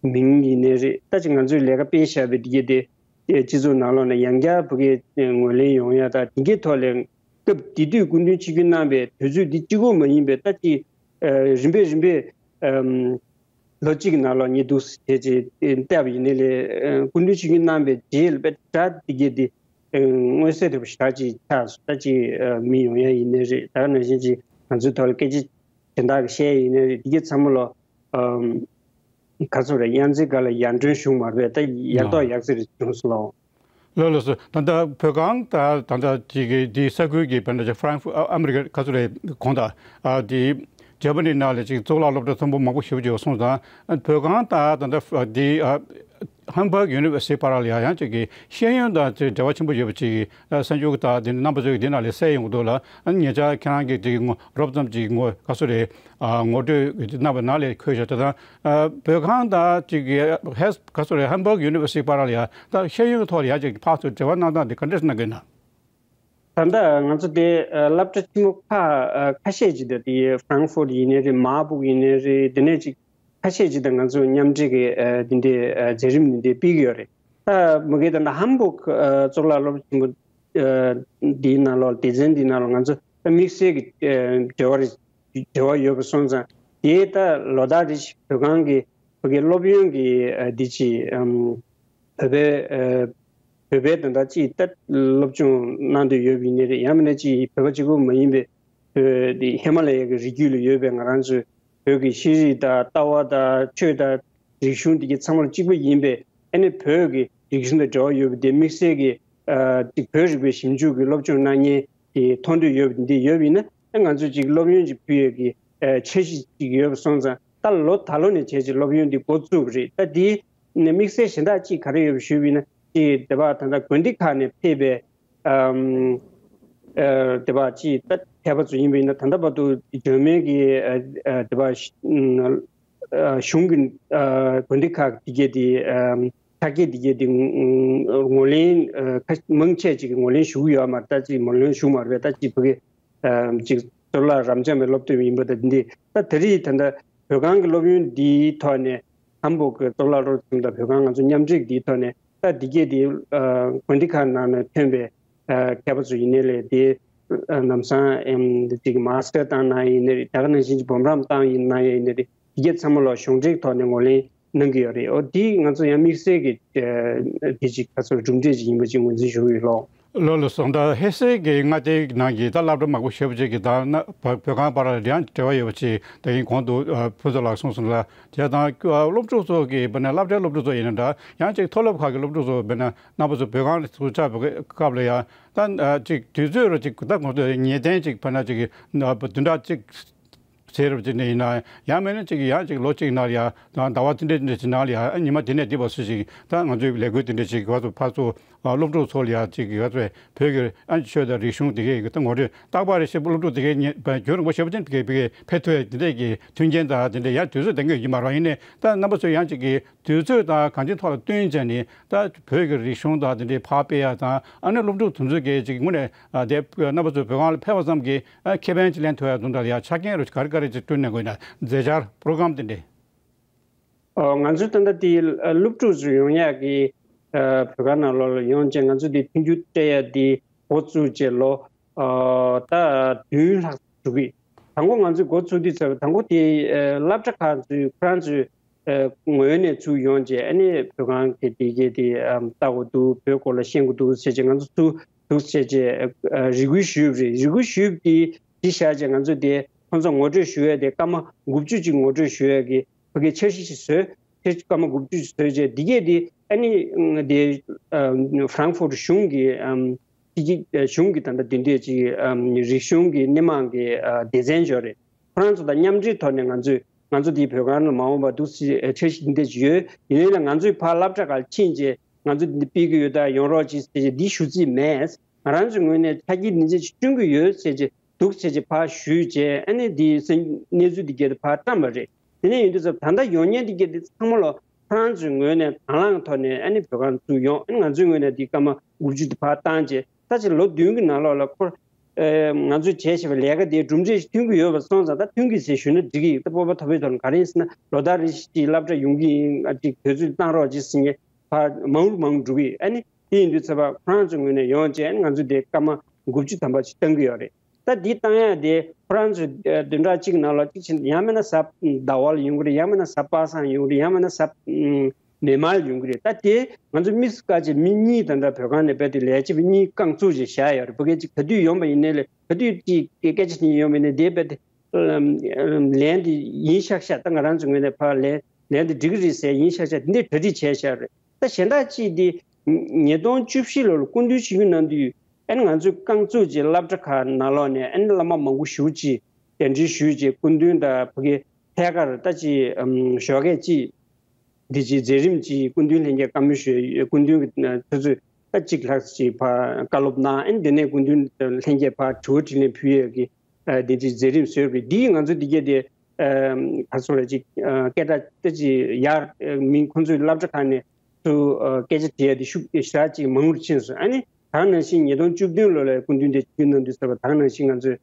མིང་ཡིན་ནའི་རེད། ད་ཅིག་ང་ཚོས་ལས་ཀ་སྤེལ་བཞག་པའི་འདི་གས་དེ་ཨ་སྤྱི་ཚོགས་ནང་ལོགས་ནས་ཡང་བསྐྱར་ཁུར་གེ་ངོས་ལེན་ཡོང་ཡ་ད་འདི་གས་ཐོག་ལས་སྐབས་དེ་དུས་སྐུ་མདུན་ཆིབས་བསྒྱུར་གནང་པའི་དུས་ཚོད་འདི་གཅིག་པོ་མ་ཡིན་པའི་ད་ཅིག་ཨ་རིམ་པས་རིམ་པས་ཨམ་ལོ་གཅིག་གི་ནང་ལོགས་ཉིས་སྟོང་བྱས་རྗེས་བལྟས་པ་ཡིན་ནའི་ལས་ཨ་སྐུ་མདུན་ཆིབས་བསྒྱུར་གནང་པའི་རྗེས་ལ་དཔེ་དྲ་འདི་གས་འདི་ཨ་མངོན་གསལ་དོད་པོ་ཞེ་དྲག་ཅིག་ཆགས་སོང་། ད་ཅིག་ཨ་མི་ཡོང་ཡ་ཡིན་ནའི་རེད། ད་ག་ནང་བཞིན་ཅིག་ང་ཚོའི་ཐོག་ལ་སྐད་ཆ་དོན་དག་གི་བཤད་ཡ་ཡིན་ནའི་རེད། འདི་གས་ཚང་མ་ལོག་ཨམ་ག་ཚོད་རེད། ཡ་མཚན་ག་ལ་ཡར་འགྲོ་བྱུང་མ་རེད་པས། ད་ཡག་ཐོག་ཡག་ཚིག་རེ་བྱུང་སོང་ལགས། ལགས་ལགས་སོ། ད་ལྟ་བོད་ཁང་ད་ད་ལྟ་ཅིག་གི་འདི་ས་ཁུལ་གྱི་བོད་ནང་ཧྥ་རན་ཧྥུ་ཨ་ཨ་མི་རི་ཀ་ག་ཚོད་རེད་གོང་དང་ཨ་འདི་འཇར་པ་ནི་ནང་ལ་ཅིག་གཙུག་ལག་སློབ་གྲྭ་མཐོན་པོ་མང་པོ་ཞེ་པོ་ཅིག་ཡོད་སོང་ཙང་བོད་ཁང་ད་ད་ལྟ་འདི་ཨ་ཧམ་བྷག་ཡུ་ནི་ཝར་སི་ཊི་བར་ལ་ཡང་ཡང་ཅིག་གི་ཤེས་ཡོན་དང་ཅིག་འབྲེལ་བ་ཆེན་པོ་ཡོད་པ་ཅིག་གི་གསར་འགྱུར་དང་དེ་ནས་རྣམ་པ་ཚོས་འདི་ནང་ལས་གསན་ཡོང་གི་འདུག་ལ། ཉེ་ཆར་ཁྱེད་རང་གིས་དེ་ངོ་རོབ་ཙམ་ཅིག་ངོ་ག་ཚོད་རེད་ཨ་ངོ་སྤྲོད་གནང་བའི་ནང་ལས་འཁོད་བཞག་དེ་དང་ཨ་བོད་ཁང་དང་ཅིག་གི་ཧེ་ག་ཚོད་རེད་ཧམ་བྷག་ཡུ་ནི་ཝར་སི་ཊི་བར་ལ་ཡང་ད་ཤེས་ཡོན་གྱི་ཐོག་ལ་ཡང་ཅིག་ཕར་ཚུར་འབྲེལ་བ་གནང་སྟངས་དེ་ག་འདྲས་གནང་གི་ཡོད་ན། ད་ལྟ་ང་ཚོ་དེ་ཨ་སློབ་གྲྭ་ཆེན་མོ་ཁ་ཨ་ཁ་ཤས་ཅིག་དང་དེ་ཧྥ་རན་ཧྥུར་ཡིན་ནའི་རེད། མཱར་སྦུག་ཡིན་ནའི་རེད། དེ་ནས་ཅིག་ཁ་ཤས་ཅིག་དང་ང་ཚོ་མཉམ་འབྲེལ་གྱི་ཨ་དེ་འདྲའི་ཨ་མཛད་རིམ་འདི་འདྲའི་སྤེལ་གྱི་ཡོད་རེད། ད་མ་གི་ད་ལྟ་ཧམ་སྦུག་ཨ་གཙུག་ལག་སློབ་གྲྭ་ཆེན་པོ་ཨ་འདིའི་ནང་ལོགས་སྡེ་ཚན་འདིའི་ནང་ལོགས་ང་ཚོ་ད་དམིགས་བསལ་གྱི་ཨ་འབྲེལ་བ་རེ་འབྲེལ་བ་ཡོད་པ་སོང་ཙང་ དེ་ད་ལོ་ལྟར་རེ་བཞིན་བོད་ཁང་གི་བོད་ཀྱི་སློབ་ཡོན་གྱི་ཨ་འདི་ཅི་ཨམ་བོད་པའི་ཨ་བོད་པའི་དོན་དག་ཅིག་ད་སློབ་སྦྱོང་གནང་འདོད་ཡོད་པ་ཡིན་ནའི་རེད། ཡང་མིན་ན་ཅིག་བོད་པ་གཅིག་པུ་མ་ཡིན་པའི་བོད་འདི་ཧི་མ་ལ་ཡའི་གི་རི་རྒྱུད་ལ་ཡོད་པའི་ང་རང་ཚོའི་བོད་ཀྱི་ཤེས་རིག་དང་ལྟ་བ་དང་ཆོས་དང་རིག་གཞུང་འདི་གའི་ཚང་མ་ལ་གཅིག་པ་ཡིན་པའི་ཨ་ནི་བོད་ཀྱི་རིག་གཞུང་དང་འབྲེལ་བ་ཡོད་པ་དེ་དམིགས་བསལ་གྱི་ཨ་ཅིག་བོད་རིག་པའི་ཞིབ་འཇུག་གི་སློབ་སྦྱོང་གནང་མཁན་གྱི་མཐོང་འདོད་ཡོད་པ་འདི་ཡོད་པ་ཡིན་ན། ཨ་ང་ཚོས་ཅིག་སློབ་ཡོན་ཅིག་ཕུལ་ཡས་ཀྱི་ཨ་འཆར་གཞི་ཅིག་ཡོད་པ་སོང་ཙང་། ད་ལོ་ད་ལོ་ནས་བྱས་ཅིག་སློབ་ཡོན་འདི་འགོ་བཙུགས་པ་རེད། ད་འདི་ནས་དམིགས་བསལ་གཞན་དག་ཅིག་ག་རེ་ཡོད་པ་ཞུས་པ་ཡིན་ན། ཅིག་དེ་བ་ད་ལྟ་དགོན་སྡེ་ཁག་ནས་ཕེབས་པའི་ཨམ་ཨ་དེ་བ་ཅིག་ད་མཁས་པ་ཚོ་ཡིན་པ་ཡིན་ན། ད་ལྟ་བར་དུ་འཇར་མན་གྱི་ཨ་ཨ་དེ་བ་ཨ་གཞུང་གི་ཨ་དགོན་སྡེ་ཁག་དེ་གའི་དེ་ཨམ་ཕྱག་འཁྱེར་དེ་གའི་དེ་ཨམ་ངོས་ལེན་ཨ་ཁ་མང་ཆེ་ཅིག་གིས་ངོས་ལེན་ཞུ་གི་ཡོད་མ་རེད། ད་ཅིག་ངོས་ལེན་ཞུ་མ་རེད་པས། ད་ཅིག་བོད་ཀྱི་ཨམ་ཅིག་གཙུག་ལག་རབ་འབྱམས་པའི་སློབ་དེབ་ཡིན་པ་དང་འདི་འདི། ད་ད་རེས་ད་ལྟ་བོད་ཁང་གི་སློབ་ཡོན་འདིའི་ཐོག་ནས་ཧམ་སྦུག་གི་གཙུག་ལག་སློབ་ཆེན་དང་བོད་ཁང་ང་ཚོ་མཉམ་འབྲེལ་འདིའི་ཐོག་ནས། ད་འདི་གའི་དེ་ཨ་དགོན་སྡེ་ཁག་ནང་ནས་ཐོན་པའི་ཨ་མཁས་པ་ཚོ་ཡིན་ནའི་ལས། དེ་ཨ་ལམ་སང་ཨེམ་ཅིག་མ་སི་ཊར་བཏང་གནང་ཡིན་ནའི་རེད། ད་ག་ནང་བཞིན་གྱི་འབུམ་རམས་བཏང་ཡིན་གནང་ཡ་ཡིན་ནའི་རེད། འདི་གའི་ཚང་མ་ལ་གཞུང་འབྲེལ་ཐོག་ནས་ངོས་ལེན་གནང་གི་ཡོད་རེད། འོ་དེ་ང་ཚོ་ཡང་དམིགས་བསལ་གྱི་ཨ་དེ་ཅིག་ག་ཚོད་གྲུབ་འབྲས་ཅིག་ཡིན་པ་ཅིག་ངོས་འཛིན་ཞུ་གི་ཡོད་ལོ། ལགས་ལགས་སོ། ད་ཧེ་སེ་གི་མངའ་སྡེའི་ནང་གི་ད་སློབ་གྲྭ་མང་པོ་ཞེ་པོ་ཅིག་གི་ད་ན་བོད་བོད་ཁང་བར་ལ་ཡང་འབྲེལ་བ་ཡོད་པ་ཅིག་ད་གིན་གོང་དུ་ཨ་ཕུན་ཚོགས་ལགས་གསུངས་སོང་ལ། དེ་དང་ཨ་སློབ་ཕྲུག་ཚོ་གི་བོད་ནས་སློབ་གྲྭའི་སློབ་ཕྲུག་ཚོ་ཡིན་ན་འདྲ། ཡང་ཅིག་མཐོ་སློབ་ཁག་གི་སློབ་ཕྲུག་ཚོ་བོད་ནས་རྣམ་པ་ཚོ་བོད་ཁང་ལ་ཚུར་ཆགས་པའི་སྐབས་ལ་ཡང་། ད་ཨ་ཅིག་དུས་ཚོད་རུ་ཅིག་ད་གོང་དུ་ངེས་གཏན་ཅིག་བོད་ནས་ཅིག་བདུན་ཕྲག་གཅིག་ཟེར་བ་ཅིག་ནས་ཡིན་ན། ཡང་མིན་ན་ཅིག་ཡང་ཅིག་ལོ་གཅིག་ནང་ལ་ཡ་ད་ཟླ་བ་དེ་འདྲ་དེ་འདྲ་ཅིག་ནང་ལ་ཡ་ཨ་ཉི་མ་དེ་ནས་དེ་བར་སུ་ཞིག་ད་ང་ཚོའི་ལས་འགུལ་དེ་འདྲ་ཞིག་ག་ཚོད་ཕར་ཚུར་ཨ་སློབ་ཕྲུག་ཚོ་ལ་ཡ་ཅིག་ག་ཚོད་བོད་ཀྱི་ཨ་ཆོས་དང་རིག་གཞུང་དེ་གའི་ད་ངོ་སྤྲོད་རྟག་པར་རེ་ཞིག་སློབ་ཕྲུག་དེ་གའི་ཉེ་རྒྱུན་རིང་པོ་ཞེ་པོ་ཅན་དེ་གའི་ཕེབས་ཐུབ་ཡ་དེ་འདྲ་གི་མཐུན་རྐྱེན་དང་དེ་འདྲ་ཡང་དུས་ཚོད་ལྡན་གྱི་ཡོད་ཀྱི་མ་རེད། ཡིན་ནའི་ད་རྣམ་པ་ཚོས་ཡང་ཅིག་གི་དུས་ཚོད་དང་གང་ཅིའི་ཐོག་ལ་བསྟུན་བྱས་ནས་ད་བོད་ཀྱི་རིག་གཞུང་དང་དེ་འདྲའི་ཕར་སྤེལ་ཡ་དང་། ཨ་ནི་སློབ་ཕྲུག་དེ་ཚོས་ཀྱི་ཅིག་དངོས་གནས་ཨ་དེ་རྣམ་པ་ཚོས་བོད་ཁང་ལ་ཕེབས་པ་ཙམ་གྱིས་ཨ་ཁེ་ཕན་ཅིག་ལེན་ཐུབ་ཡ་དོན་དག་ལ་ཡ་ཆ་རྐྱེན་རུ་ག་རེ་ག་རེ་ཅིག་བསྐྲུན་ནས་དགོས་ན། མཛད་འཆར་པོ་རོ་གྷ་རམ་དེ་འདྲས། ཨོ་ང་ཚོའི་ད་ལྟ་དེ་སློབ་ཕྲུག་ཚོ་ཡོང་ཡག་གི་ཨ་བོད་ཁང་ནང་ལོགས་ལ་ཡོང་བྱས་ང་ཚོ་དེ་མཐུན་འགྱུར་སྤྲད་ཡ་དེ་འགོ་བཙུགས་བྱས་ལོ་ཨ་ད་བདུན་ལྷག་འགྲོ་གི། དང་པོ་ང་ཚོས་འགོ་ཚུགས་དུས་ཙམ་པ་དང་པོ་དེ་ཨ་སློབ་གྲྭ་ཁག་ཚོས་ཁོ་རང་ཚོའི་ཨ་ངོས་ནས་ཚུར་ཡོང་བྱས། ཨ་ནི་བོད་ཁང་གི་དེ་གའི་དེ་ཨམ་ལྟ་དགོས་འདུག་བོད་སྐོར་ལ་ཤེས་དགོས་འདུག་ཟེར་བྱས་ང་ཚོ་ཚུར་འདུག་ཟེར་བྱས་ཨ་རེ་སྐུལ་ཞུས་པ་རེད། རེ་སྐུལ་ཞུས་པ་དེ་གཞི་བཞག་བྱས་ང་ཚོས་དེ་ཁོང་ཚོ་ངོ་སྤྲོད་ཞུ་ཡས་དེ་སྐར་མ་དགུ་བཅུ་ཅིག་ངོ་སྤྲོད་ཞུ་ཡས་ཀྱི་ཕ་གིའི་འཆར་གཞི་ཞིག་བཟོས། དེ་སྐར་མ་དགུ་བཅུ་ཞིག་བཟོས་བྱས་འདི་གས་དེ་ཨ་ནི་དེ་ཨ་ཧྥ་རང་ཧྥུར་གཞུང་གི་ཨམ་ཅིག་གཞུང་གི་ད་ལྟ་དེ་འདྲས་ཅིག་ཨམ་རིག་གཞུང་གི་སྣེ་མང་གི་ཨ་སྡེ་ཚན་ཅིག་ཡོད་རེད། ཁོ་རང་ཚོ་དང་མཉམ་འབྲེལ་ཐོག་ནས་ང་ཚོས་ང་ཚོ་འདི་བོད་ཁང་ལ་མ་འོངས་པར་འདུག་སེ་འཆར་གཞི་འདི་འདྲས་ཅིག་ཡོད། ཡིན་ནའི་ལ་ང་ཚོས་ཕར་སློབ་གྲྭ་ཁག་ལ་ཕྱིན་བྱས་ང་ཚོ་འདི་སྤེལ་གྱི་ཡོད་ད་ཡོང་རོགས་གྱིས་ཟེར་བྱས་འདི་ཞུ་རྩིས་མེད། ང་རང་ཚོའི་ངོས་ནས་ཆ་རྐྱེན་འདི་འདྲས་ཅིག་བསྐྲུན་གྱི་ཡོད་ཟེར་བྱས་འདུག་ཟེར་བྱས་ཕར་ཞུས་བྱས། ཨ་ནི་འདི་སེམས་གནས་ཚུལ་འདི་གས་དེ་ཕར་བཀྲམ་པ་རེད། དེ་ནས་ཡིན་དུས་ཙམ་ད་ལྟ་ཡོང་མཁན་འདི་གས་དེ་ཚང་མ་ལ་ཁོ་རང་ཚོའི་ངོས་ནས་དང་བླངས་ཐོག་ནས་ཨ་ནི་བོད་ཁང་ཚུར་ཡོང་། ཨ་ནི་ང་ཚོའི་ངོས་ནས་འདི་སྐར་མ་དགུ་བཅུ་དེ་ཕར་བཏང་བྱས། ད་ཅིག་ལོ་བདུན་གྱི་ནང་ལོགས་ལ་ཁོ་ཨེ་ང་ཚོས་བྱས་བཞིན་པའི་ལས་ཀ་དེའི་གྲུབ་འབྲས་ཤིག་ཐོན་གྱི་ཡོད་པ་སོང་ཙང་། ད་ཐོན་གྱི་ཟེར་ཞུས་ན་འགྲིག་གི་ཡོད། ད་སྤོབས་པ་ཐོབ་ཡས་ཐོག་ནས། ག་རེ་ཡིན་ཟེར་ན་ལོ་ལྟར་རེ་བཞིན་ཅིག་སློབ་གྲྭ་ཡོང་གི་ཡིན། ཨ་ཅིག་དུས་ཚོད་བཏང་རོགས་གྱིས་ཟེར་མཁན་ཕར་མང་རུ་མང་རུ་འགྲོ་གི་ཡོད། ཨ་ནི་དེ་ཡིན་དུས་ཙམ་པ་ཁོ་རང་ཚོའི་ངོས་ནས་ཡོང་བྱས་ཨ་ནི་ང་ཚོས་དེ་སྐར་མ་དགུ་བཅུ་ཐམ་པ་ཅིག་བཏང་གི་ཡོད་རེད། ད་འདི་བཏང་ཡ་དེ་ཁོ་རང་ཚོ་ཨ་བདུན་ཕྲག་གཅིག་ནང་ལ་གཅིག་བྱས་ན་ཡང་མིན་ན་གཟའ་ཟླ་བ་ལ་ཡོང་གི་རེད། ཡང་མིན་ན་གཟའ་པ་སངས་ཡོང་གི་རེད། ཡང་མིན་ན་གཟའ་ཨམ་མེ་མར་ལ་ཡོང་གི་རེད། ད་དེ་ང་ཚོ་དམིགས་སུ་བཀར་བྱས་མི་གཉིས་ད་ལྟ་བོད་ཁང་ནས་རྦད་དེ་ལས་བྱེད་པ་གཉིས་རྐང་བཙུགས་བྱས་བཞག་ཡོད་རེད། ཕ་གི་གཅིག་ག་དུས་ཡོང་པ་ཡིན་ནའི་ལས་ག་དུས་ཅིག་སྐད་ཆ་བྱེད་མཁན་ཡོང་པ་ཡིན་ནའི་དེ་རྦད་དེ་ལན་དེ་ཡིན་ཤག་ཤག་ད་ང་རང་ཚོའི་ངོས་ནས་ཕར་ལན་ལན་དེ་འགྲིག་གི་རེད་ཟེར་ཡིན་ཤག་ཤག་དེ་འདྲའི་གྲ་སྒྲིག་བྱས་བཞག་རེད། ད་གཞན་དག་ཅིག་དེ་ཉིས་སྟོང་བཅུ་བཞི་ལོ་ལ་སྐུ་མདུན་ཆིབས་བསྒྱུར་གནང་དུས་ཨ་ནི་ང་ཚོས་རྐང་བཙུགས་ཀྱི་སློབ་གྲྭ་ཁག་ནང་ལོགས་ནས་ཨ་ནི་བླ་མ་མང་པོ་ཞེ་པོ་ཅིག་གདན་འདྲེན་ཞུས་བྱས་སྐུ་མདུན་དང་ཕ་གི་ཐད་ཀར་ད་ཅིག་ཨམ་ཞོགས་ཀས་ཅིག་འདི་ཅིག་མཛད་རིམ་ཅིག་སྐུ་མདུན་ལྷན་རྒྱས་བཀའ་མོལ་ཞུས། སྐུ་མདུན་གྱི་ཆུ་ཚོད་ད་གཅིག་ལྷག་ཅིག་ཕར་བཀའ་སློབ་གནང་། ཨ་ནི་དེ་ནས་སྐུ་མདུན་ལྷན་རྒྱས་ཕར་དྲི་བ་དྲིས་ལན་ཕུལ་ཡས་ཀྱི་ཨ་འདི་ཅིག་མཛད་རིམ་བཟོས་པ་རེད། འདིས་ང་ཚོ་འདི་གས་དེ་ཨ་ག་རེ་ཟེར་རེད། ཅིག་ཨ་སྐད་གྲགས་ད་ཅིག་ཡར་ཨ་མི་ཁོང་ཚོའི་སློབ་གྲྭ་ཁག་ནས་ཚུར་ཨ་སྐད་ཆ་དྲི་ཡ་དེ་ཤུགས་ཞེ་དྲག་ཅིག་མང་རུ་ཕྱིན་སོང་། ཨ་ནི་ད་ག་ནང་བཞིན་ཉིས་སྟོང་བཅུ་བདུན་ལོ་ལ་སྐུ་མདུན་དེ་ཆིབས་བསྒྱུར་གནང་དུས་ཙམ་པ་ད་ག་ནང་བཞིན་ང་ཚོའི་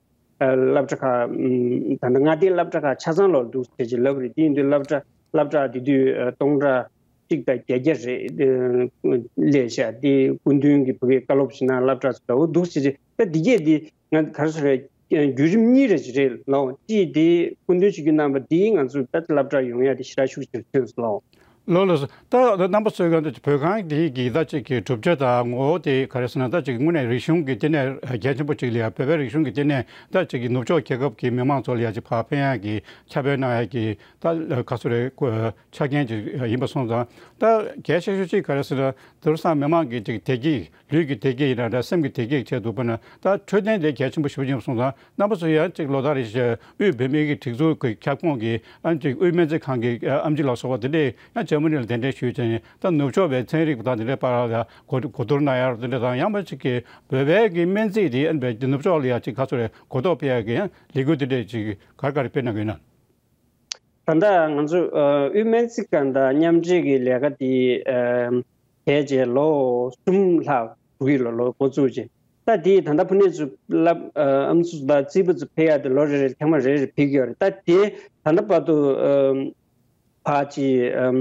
ཨ་སློབ་གྲྭ་ཁག་ཨམ་ད་ལྟ་མངའ་སྡེའི་སློབ་གྲྭ་ཁག་ཆ་ཚང་ལོག་འདུག་ཟེར་གྱི་ལབ་རེད། དེ་ཡིན་དུས་སློབ་གྲྭ་སློབ་གྲྭ་དེ་དུས་ཨ་སྟོང་ཕྲག་གཅིག་དང་བརྒྱད་བརྒྱ་རེད། ཨ་སླེབས་ཤག་དེ་སྐུ་མདུན་གྱི་ཕ་གིའི་བཀའ་སློབ་ཞིག་གནང་། སློབ་གྲྭ་ཚོ་འདྲ་བོ་འདུག་ཟེར་གྱི། ད་འདི་གས་དེ་ང་ག་རེ་ཟེར་རེད། བརྒྱུད་རིམ་གཉིས་རེ་ཅིག་རེད་ལགས། གཅིག་དེ་སྐུ་མདུན་ཆིབས་བསྒྱུར་གནང་བ་འདིས་ང་ཚོ་ད་སློབ་གྲྭ་ཡོང་ཡ་དེ་ཞེ་དྲག་ཤུགས་ཆེན་ཐོན་སོང་ལགས། ལགས་ལགས་སོ། ད་རྣམ་པ་ཚོའི་སྒང་དུ་བོད་ཁང་དེ་གི་ད་ཅིག་གི་གྲུབ་ཆ་དང་ངོ་བོ་དེ་ག་རེ་ཟེར་ན། ད་ཅིག་དངོས་གནས་རིག་གཞུང་གི་ལྟེ་གནས་གལ་ཆེན་པོ་ཅིག་ལ་ཡ། བོད་པའི་རིག་གཞུང་གི་ལྟེ་གནས་ད་ཅིག་གི་ནུབ་ཕྱོགས་རྒྱལ་ཁབ་ཀྱི་མི་མང་ཚོ་ལ་ཡ་ཅིག་ཕར་ཕན་ཡ་གི་ཁྱབ་སྤེལ་གནང་ཡ་གི་ད་ག་ཚོད་རེད། ཆ་རྐྱེན་ཅིག་ཡིན་པ་སོང་ཙང་། ད་གལ་ཆེ་ཤོས་ཅིག་ག་རེ་ཟེར་ན། དེང་སང་མི་མང་གི་ཅིག་བདེ་སྐྱིད། ལུས་ཀྱི་བདེ་སྐྱིད་ཡིན་ན་འདྲ། སེམས་ཀྱི་བདེ་སྐྱིད་ཆེད་དུ་དཔེར་ན་ད་འཕྲོད་བསྟེན་དེ་གལ་ཆེན་པོ་ཞེ་པོ་ཅིག་ཡིན་པ་སོང་ཙང་། རྣམ་པ་ཚོ་ཡང་ཅིག་ལོ་ལྟར་རེ་བཞིན་དབུས་བོད་མིའི་གི་སྒྲིག་འཛུགས་ཀྱི་ཁྱབ་ཁོངས་ཀྱི་ཨ་ཅིག་དབུས་སྨན་རྩིས་ཁང་གི་ཨ་ཨེམ་ཆི་ལ་སོགས་པ་དེ་འདྲས་ཡང་འཇར་མ་ནི་ལ་གདན་འདྲེན་ཞུས་བྱས་ནས། ད་ནུབ་ཕྱོགས་པའི་ཚན་རིག་པ་དང་དེ་འདྲའི་བར་ལ་གོ་གོ་བསྡུར་གནང་ཡ་དེ་འདྲ་དང་། ཡང་མ་ཅིག་གི་བོད་པའི་གི་སྨན་རྩིས་དེ་ཨ་ནི་ནུབ་ཕྱོགས་ལ་ཡ་ཅིག་ག་ཚོད་རེད། གོ་རྟོགས་སྤེལ་ཡ་གི་ཡང་ལས་འགུལ་དེ་འདྲས་ཅིག་ག་རེ་ག་རེ་སྤེལ་གནང་གི་ཡོད་ན། ད་ལྟ་ང་ཚོ་ཨ་དབུས་སྨན་རྩིས་ཁང་དང་མཉམ་འབྲེལ་གྱི་ལས་ཀ་དེ་ཨ་བྱས་རྗེས་ལོ་གསུམ་ལྷག་འགྲོ་གི་ལ། ལོ་འགོ་བཙུགས་རྗེས། ད་དེ་ད་ལྟ་ཕུ་ནེ་ཚུར་སློབ་ཨ་ཨ་མཆོག་དང་རྩིས་པ་ཚོ་ཕེབས་ཡ་དེ་ལོ་རེ་རེར་ཐེངས་མ་རེ་རེ་ཕེབས་ཀྱི་ཡོད་རེད། ད་དེ་ད་ལྟ་བར་དུ་ཨ་ཕར་ཅིག་ཨམ་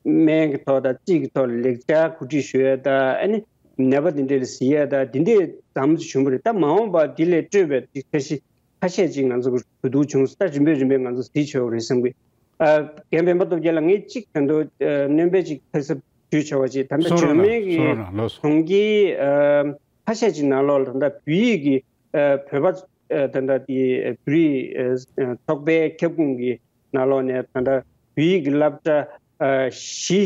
སྨན་གྱི་ཐོག་དང་རྩིས་ཀྱི་ཐོག་ལ་ལེགས་ཆ་གོ་སྒྲིག་ཞུ་ཡ་དང་། ཨ་ནི་ནད་པ་དེ་འདྲ་ལ་གཟིགས་ཡ་དང་། དེ་འདྲས་ཙམ་ཞིག་བྱུང་བ་རེད། ད་མ་འོངས་པ་དེ་ལས་སྤྲོས་པའི་ཅིག་འཆར་གཞི་ཁ་ཤས་ཅིག་ང་ཚོ་གི་གོ་བསྡུར་བྱུང་སོང་། ད་རིམ་པས་རིམ་པས་ང་ཚོ་གཟིགས་ཆོག་རེད་བསམ་གི། ཨ་རྒན་སྤེན་པ་སྟོབས་རྒྱལ་ལགས། ངས་གཅིག་ད་དུང་ཨ་སྣོན་པ་ཅིག་ཕེབས་ས་ཞུས་ཆོག་པ་ཅིག་ད་ལྟ་གསུང་རོགས་གནང་། འཇར་མན་གྱི་གསུང་རོགས་གནང་། ལགས་སོ། གྲོང་ཁྱེར་ཨ་ཁ་ཤས་ཅིག་ནང་ལོགས་ལ་ད་ལྟ་བོད་ཡིག་གི་ཨ་བོད་པ་ཨ་ད་ལྟ་དེ་བོད་རིགས་ཨ་ཚོགས་པའི་ཁྱབ་ཁོངས་ཀྱི་ནང་ལོགས་ནས་ད་ལྟ་བོད་ཡིག་གི་སློབ་གྲྭ་ཨ་བཞི་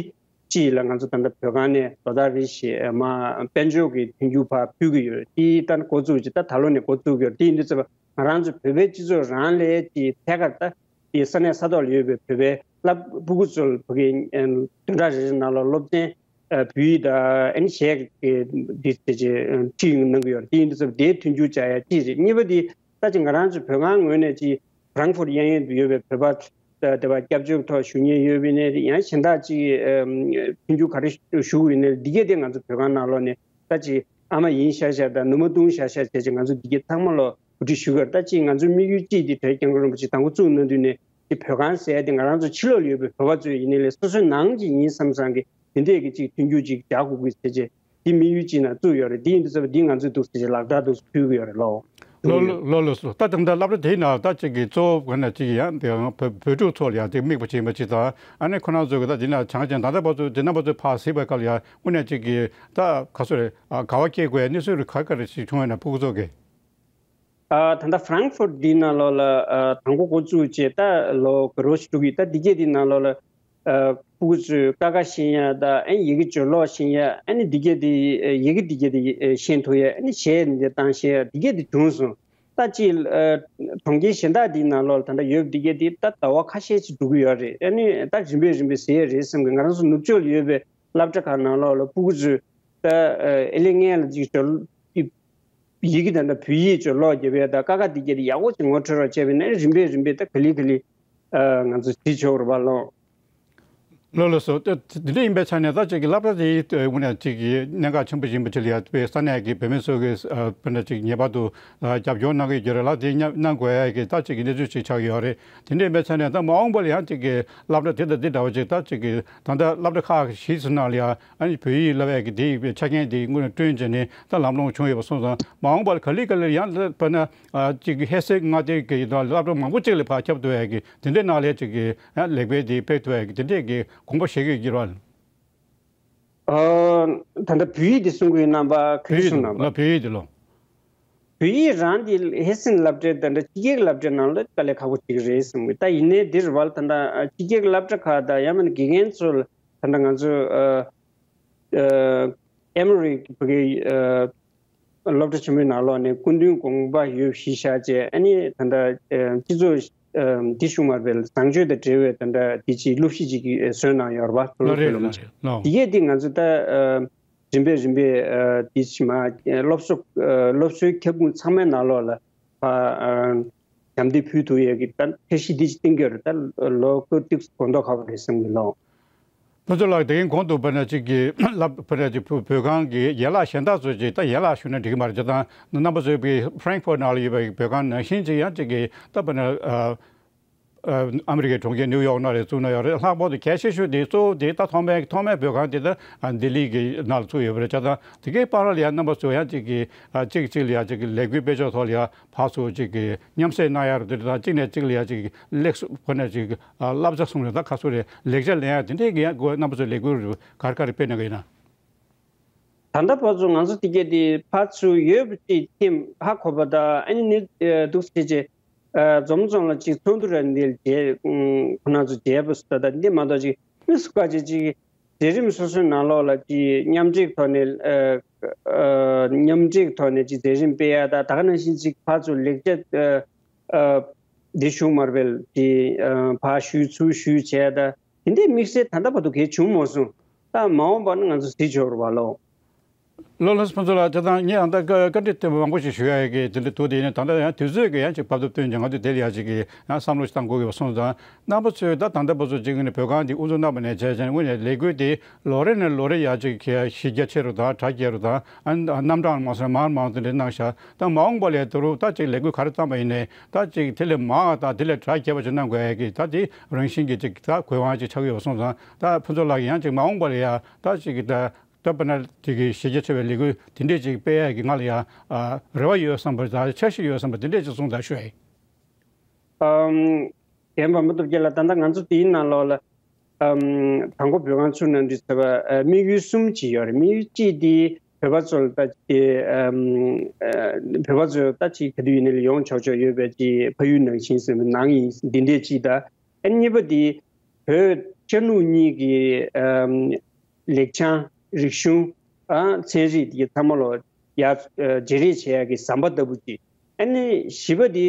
ཅིག་ལ་ང་ཚོ་ད་ལྟ་བོད་ཁང་ནས་ལོ་ལྟར་རེ་བཞིན་མར་དཔལ་འབྱོར་གྱི་མཐུན་འགྱུར་ཕར་ཕུལ་གྱི་ཡོད། དེ་ད་འགོ་བཙུགས་ཀྱི། ད་ད་ལོ་ནས་འགོ་བཙུགས་ཀྱི་ཡོད། དེ་ཡིན་དུས་ཙམ་པ་ང་རང་ཚོ་བོད་པའི་སྤྱི་ཚོགས་རང་ལ་ཅིག་ཐད་ཀར་ད་དེ་ས་གནས་ས་ཐོག་ལ་ཡོད་པའི་བོད་པའི་སློབ་ཕྲུག་ཚོ་ལ་ཕ་གི་བདུན་ཕྲག་རེ་རེ་ནང་ལ་སློབ་ཚན་ཨ་བོད་ཡིག་དང་ཨ་ནི་གཞས་ཀྱི་འདི་བྱས་རྗེས་ཨ་ཁྲིད་གནང་གི་ཡོད་རེད། དེ་ཡིན་དུས་ཙམ་པ་དེའི་མཐུན་འགྱུར་བྱ་ཡ་གཅིག་རེད། གཉིས་པ་དེ་ད་ཅིག་ང་རང་ཚོ་བོད་ཁང་ངོས་ནས་ཅིག་ཧྥ་རང་ཧྥུར་གཡས་གཡོན་དུ་ཡོད་པའི་བོད་པ་ད་དེ་བ་སྐྱབས་བཅོལ་ཐོག་བཞུགས་མཁན་ཡོད་པ་ཡིན་ནའི། ཡང་གཞན་དག་ཅིག་ཨ་མཐུན་འགྱུར་ག་རེ་ཞུ་དགོས་ཡིན་ནའི། འདི་གས་དེ་ང་ཚོ་བོད་ཁང་ནང་ལོགས་ནས་ད་ཅིག་ཨ་མ་ཡིན་ཤག་ཤག་དང་ནུ་མ་བཏུང་ཤག་ཤག་བྱས་ཅིག་ང་ཚོ་འདི་གས་ཚང་མ་ལོ་གོ་སྒྲིག་ཞུ་གི་ཡོད་རེད། ད་ཅིག་ང་ཚོའི་དམིགས་ཡུལ་གཅིག་དེ་དེ་སྐྱབས་མགོན་རིན་པོ་ཆེ་དང་པོ་བཙུགས་གནང་དུས་ནས་དེ་བོད་ཁང་ཟེར་ཡ་དེ་ང་རང་ཚོ་ཕྱི་ལོགས་ལ་ཡོད་པའི་བོད་པ་ཚོ་ཡིན་ནའི་ལས་སོ་སོའི་ནང་གི་ཡིན་བསམ་བསམ་གི་དེ་འདྲས་ཀྱི་ཅིག་མཐུན་འགྱུར་ཅིག་རྒྱག་དགོས་ཀྱི་ཟེར་བྱས་དེ་དམིགས་ཡུལ་གཅིག་ནང་བཙུགས་ཡོད་རེད། དེ་ཡིན་དུས་ཙམ་པ་འདི་ང་ཚོས་འདུག་ཟེར་བྱས་ལག་བསྟར་འདུག་ཕུལ་གི་ཡོད་རེད་ལོ། ལོ་ལོ་ལོ་ལོ་སོ། ད་དེ་འདྲ་སློབ་གྲྭ་དེའི་ནང་ད་ཅིག་གི་གཙོ་བོ་ག་ན་ཅིག་ཡང་དེ་ཡང་བོད་བོད་ཕྲུག་ཚོ་ལ་ཡང་དེ་དམིགས་པ་བྱེད་པ་ཅིག་དང་། ཨ་ནི་ཁོ་རང་ཚོ་གི་ད་དེ་ན་བྱང་ཆེན་ད་ལྟ་བར་དུ་དེ་ན་བར་དུ་ཕར་གཟིགས་པའི་སྐབས་ལ་ཡང་དངོས་གནས་ཅིག་གི་ད་ག་སོ་རེད། ཨ་དགའ་བ་སྐྱེ་དགོས་གནས་ཚུལ་རིགས་ག་ག་རེ་ཞིག་བྱུང་ཡོད་ན་ཕྲུ་གུ་ཚོ་གི། ཨ་ད་ལྟ་ཧྥ་རང་ཧྥུར་འདིའི་ནང་ལོགས་ལ་ཨ་དང་པོ་འགོ་བཙུགས་བྱས་ད་ལོ་འགའ་རེ་ཞིག་འགྲོ་གི། ད་འདི་གས་འདིའི་ནང་ལོགས་ལ་ཨ་ཕྲུ་གུ་ཚོས་ཀ་ཁ་ཤེས་ཡ་དང་། ཨ་ནི་ཡི་གེ་སྦྱོར་ཀློག་ཤེས་ཡ། ཨ་ནི་འདི་གས་འདི་ཨ་ཡི་གེ་འདི་གས་འདི་ཨ་ཤེས་ཐུབ་ཡ། ཨ་ནི་གཞས་འདི་བཏང་ཤེས་ཡ། འདི་གས་འདི་བྱུང་སོང་། ད་ཅིག་ཨ་གྲོང་ཁྱེར་གཞན་དག་འདིའི་ནང་ལོགས་ལ་ད་ལྟ་ཡོད་པ་འདི་གས་འདི་ད་ཟླ་བ་ཁ་ཤས་ཅིག་འགྲོ་གི་ཡོད་རེད། ཨ་ནི་ད་རིམ་པས་རིམ་པས་ཟེར་ཡ་རེད་བསམ་གི། ང་རང་ཚོ་ནུབ་ཕྱོགས་ལ་ཡོད་པའི་སློབ་གྲྭ་ཁག་ནང་ལོགས་ལ་ཕྲུ་གུ་ཚོས་ད་ཨ་ཨེ་ལེ་ངན་ལ་ཅིག་སྦྱོར་ཡི་གེ་དང་འདྲ་བོད་ཡིག་ཅིག་ཀློག་རྒྱབ་ཡས་དང་ཀ་ཁ་འདི་གས་དེ་ཡག་པོ་ཅིག་ངོ་འཕྲོད་རོགས་བྱས་པ་ཡིན་ན། རིམ་པས་རིམ་པས་ད་ག་ལེ་ག་ལེ་ཨ་ང་ཚོ་བྱེད་ཆོག་རེད་པ་ལགས། ལགས་ལགས་སོ། དེ་དེ་འདྲ་ཡིན་པའི་ཆ་ནས་ད་ཅིག་གི་སློབ་གྲྭ་དེ་དངོས་གནས་ཅིག་གི་གནད་འགག་ཆེན་པོ་ཡིན་པ་ཅིག་ལ་ཡ་དཔེ་ས་གནས་ཀྱི་བོད་མི་ཚོ་གིས་ཨ་དཔེར་ན་ཅིག་ངེས་པར་དུ་ཨ་རྒྱབ་སྐྱོར་གནང་གི་ཡོད་རེད་ལ། དེ་གནང་དགོས་ཡ་གི་ད་ཅིག་གི་གནས་ཚུལ་ཅིག་ཆགས་ཀྱི་ཡོད་རེད། དེ་འདྲ་ཡིན་པའི་ཆ་ནས་ད་མ་འོངས་པ་ལ་ཡང་ཅིག་གི་སློབ་གྲྭ་དེ་དང་དེ་འདྲ་བ་ཅིག་ད་ཅིག་གི་ད་ལྟ་སློབ་གྲྭ་ཁག་བཞི་ཚོ་ནང་ལ་ཡ། ཨ་ནི་བོད་ཡིག་བསླབ་ཡས་ཀྱི་དེ་ཡི་ཆ་རྐྱེན་དེ་དངོས་གནས་བསྐྲུན་བྱས་ནས་ད་ལམ་ལྷོང་བྱུང་ཡོད་པ་སོང་ཙང་། མ་འོངས་པར་ག་ལེ་ག་ལེར་ཡང་དཔེར་ན་ཨ་ཅིག་ཧེ་སེ་མངའ་སྡེ་གི་དང་སློབ་གྲྭ་མང་པོ་ཅིག་ལ་ཕར་ཁྱབ་ཐུབ་ཡས་ཀྱི་དེ་འདྲའི་ནང་ལ་ཅིག་གི་ཡང་ལེགས་སྤེལ་དེ་སྤེལ་ཐུབ་ཡས་ཀྱི་དེ་འདྲས་ཀྱི་དགོངས་པ་བཞེས་ཀྱི་ཡོད་ཀྱི་རེད་པ། ཨ་ད་ལྟ་བོད་ཡིག་དེ་གསུང་གི་ཡོད་ན་པ། ག་རེ་བོད་ཡིག་གསུང་དེ་ན་པ། ལ་བོད་ཡིག་དེ་ལོ། བོད་ཡིག་རང་དེ་ཧེ་སེན་སློབ་གྲྭའི་ད་ལྟ་ཕྱི་རྒྱལ་གྱི་སློབ་གྲྭའི་ནང་ལ་དཀའ་ལས་ཁག་པོ་ཅིག་རེད་བསམ་གི། ད་ཡིན་ནའི་འདིར་བལ་ད་ལྟ་ཕྱི་རྒྱལ་གྱི་སློབ་གྲྭ་ཁག་དང་ཡང་མིན་ན་དགེ་རྒན་ཚོ་ལ་ད་ལྟ་ང་ཚོ་ཨ་ཨ་ཨེ་མོ་རི་བོད་ཀྱི་ཨ་སློབ་གྲྭ་ཆེན་མོའི་ནང་ལོགས་ནས་སྐུ་མདུན་དགོངས་པ་ཡོད་གཞི་བཞག་བྱས། ཨ་ནི་ད་ལྟ་ཨ་སྤྱི་ཚོགས་ཨ་འདི་བཞུགས་མར་བའི་བཟང་སྤྱོད་དང་འབྲེལ་བའི་ད་ལྟ་འདི་ཅིག་སློབ་གཞི་ཅིག་བཟོས་གནང་ཡོད་རེད་པ། ལགས་རེད། ལགས་རེད། ལགས། དེ་གས་འདི་ང་ཚོ་ད་ཨ་རིམ་པས་རིམ་པས་ཨ་དེ་ཕྱི་མ་ཨ་སློབ་གསོ་ཨ་སློབ་གསོའི་ཁྱབ་ཁོངས་ཚང་མའི་ནང་ལོགས་ལ་ཕར་ཨ་ཞབས་འདེགས་ཕུལ་ཐུབ་ཡས་ཀྱི་ད་འཆར་གཞི་འདི་ཅིག་བཏིང་གི་ཡོད་རེད། ད་ལོ་འཁོར་ཏོག་ཙམ་གོམ་མདོ་ཁ་པོ་རེད་བསམ་གི་ལགས། ཕུན་ཚོགས་ལགས། དེ་གིན་གོང་དུ་དཔེར་ན་ཅིག་གི་སློབ་དཔེར་ན་ཅིག་བོད་བོད་ཁང་གི་ཡན་ལག་གཞན་དག་ཚོ་ཅིག་ད་ཡན་ལག་ཞུས་ན་འགྲིག་གི་མ་རེད། ཅིག་ད་རྣམ་པ་ཚོའི་བོད་ཧྥ་རེང་ཧྥུར་ནང་ལ་ཡོད་པའི་བོད་ཁང་ནང་བཞིན་ཅིག་ཡང་ཅིག་གི་ད་དཔེར་ན་ཨ། ཨ་མི་རི་ཀའི་གྲོང་ཁྱེར་ནིའུ་ཡོག་ནང་ལ་བཙུགས་གནང་ཡོད་རེད། ལྷག་པར་དུ་གལ་ཆེ་ཤོས་དེ་གཙོ་བོ་དེ་ད་ཐོག་མའི་ཐོག་མའི་བོད་ཁང་དེ་ད་ལྡི་ལི་གི་ནང་ལ་བཙུགས་ཡོད་པ་རེད། བྱས་ཙང་དེ་གའི་བར་ལ་ཡང་རྣམ་པ་ཚོ་ཡང་གཅིག་གིས་གཅིག་གཅིག་ལ་ཡང་གཅིག་གི་ལས་འགུལ་སྤེལ་ཕྱོགས་ཐོག་ལ་ཡང་ཕར་ཚུར་གཅིག་གི་མཉམ་བསྲེས་གནང་ཡ་རེད། དེ་དང་གཅིག་ནས་གཅིག་ལ་ཡང་གཅིག་ལེགས་སོ་ཁོ་ནས་གཅིག་བསླབ་བྱ་གསུང་རེས་དང་ཁ་གསོ་རེས་ལེགས་ཆ་ལེན་ཡ་དེ་འདྲའི་གི་ཡང་རྣམ་པ་ཚོའི་ལས་འགུལ་ག་རེ་ག་རེ་སྤེལ་གནང་གི་ཡོད་ན། ད་ལྟ་བར་དུ་ང་ཚོ་དེ་གས་དེ་ཕར་ཚུར་ཡོད་པ་ཅིག་ཐིམ་ཧ་གོ་བ་དང་ཨ་ནི་ནི་འདུག་སེ་བྱས། འཛོམས་འཛོམས་ལ་ཅིག་ཚོགས་འདུ་ར་འདི་བྱས་ཁོ་ན་ཚོ་བྱས་པ་སུ་ད་ད་འདི་མ་གཏོགས་ཅིག་མི་སུ་ཀ་ཅིག་ཅིག་མཛད་རིམ་སོ་སོའི་ནང་ལོགས་ལ་ཅིག་མཉམ་འབྲེལ་ཐོག་ནས་མཉམ་འབྲེལ་ཐོག་ནས་ཅིག་མཛད་རིམ་སྤེལ་ཡ་ད་ད་ག་ནང་བཞིན་ཅིག་ཕར་ཚུར་ལེགས་ཆ་འདི་ཞུ་མར་བེལ་ཅིག་ཕར་ཞུ་ཚུར་ཞུ་བྱས་ད་དེ་འདྲའི་དམིགས་བསལ་ད་ལྟ་བར་དུ་གས་བྱུང་མ་སོང་། ད་མ་འོངས་པ་ནི་ང་ཚོ་གཟིགས་ཆོག་རུ་བ་ལོ། ལོ་ལོ་ཕུན་ཚོགས་ལགས་དེ་དང་ངས་ཨ་ད་བཀའ་བཀའ་འདྲི་དེ་མང་པོ་ཞིག་ཞུ་ཡ་ཡོད་ཀྱི་དེ་འདྲ་འདུག་དེ་ཡིན་ན་ད་ལྟ་ཡང་དུས་ཚོད་ཀྱི་ཡང་ཅིག་བབ་ཐུབ་བཏོན་ཀྱང་ང་ཚོས་དེ་ལ་ཡང་ཅིག་གི་ཡང་བསམ་བློ་ཞིག་བཏང་དགོས་ཀྱི་བ་སོང་ཙང་རྣམ་པ་ཚོས་ད་ད་ལྟ་བར་དུ་ཅིག་ནས་བོད་ཁང་འདི་དབུ་འཛུགས་གནང་བ་ནས་བྱས་ཙང་དངོས་གནས་ལས་འགུལ་དེ་ལོ་རེ་ནས་ལོ་རེ་ཡང་ཅིག་གི་གཞི་རྒྱ་ཆེ་རུ་དང་གྲ་རྒྱས་རུ་དང་ཨ་རྣམ་གྲངས་མང་སོང་མང་མང་དེ་འདྲ་གནང་ཤག་ད་མ་འོངས་པ་ལ་དུ་རུ་ད་ཅིག་ལས་འགུལ་ག་རེ་བཏང་པ་ཡིན་ནའི་ད་ཅིག་དེ་ལས་མང་བ་དང་དེ་ལས་གྲ་རྒྱས་པ་ཅིག་གནང་དགོས་ཡ་གི་ད་དེ་རང་བཞིན་གྱི་ཅིག་ད་དགོས་དབང་ཅིག་ཆགས་ཀྱི་ཡོད་པ་སོང་ཙང་ད་ཕུན་ཚོགས་ལགས་ཀྱིས་ཡང་ཅིག་མ་འོངས་པ་ལ་ཡང་ད་ཅིག་གི་ད། ད་དཔེར་ན་དེ་གའི་གཞི་རྒྱ་ཆེ་བའི་ལས་འགུལ་དེ་འདྲས་ཅིག་སྤེལ་ཡས་ཀྱི་ང་ལ་ཡང་ཨ་རེ་བ་ཡོད་བསམ་པ་དང་འཆར་གཞི་ཡོད་བསམ་པ་དེ་འདྲས་ཅིག་གསུངས་དང་ཞུ་ཡ་ཡིན། ཨམ། རྒན་པ་མུ་སྟོབས་རྒྱལ་ལགས་ད་ལྟ་ང་ཚོ་དེའི་ནང་ལོགས་ལ་ཨམ། དང་པོ་བོད་ཁང་ཚུགས་གནང་དུས་ཟེར་བ་ཨ་དམིགས་ཡུལ་གསུམ་ཅིག་ཡོད་རེད། དམིགས་ཡུལ་གཅིག་དེ་བོད་པ་ཚོ་ལ་ད་དེ་ཨམ། ཨ་བོད་པ་ཚོ་ད་ཅིག་ག་དུས་ཡིན་ནའི་ཡོང་ཆོག་ཆོག་ཡོད་པའི་ཅིག་ཕ་ཡུལ་ནང་བཞིན་ཟེར་བའི་ནང་ཡིན་འདི་འདྲས་ཅིག་ད། ཨ་གཉིས་པ་དེ་བོད་ཤར་ནུབ་གཉིས་ཀྱི་ཨམ། ལེགས་བྱང་རིག་གཞུང་ཨ་ཚན་རིག་དེ་ཚང་མ་ལོ་ཡ་བརྗེ་རེས་བྱེད་ཡ་གི་ཟམ་པ་ལྟ་བུ་ཅིག་ཨ་ནི་བཞི་པ་དེ་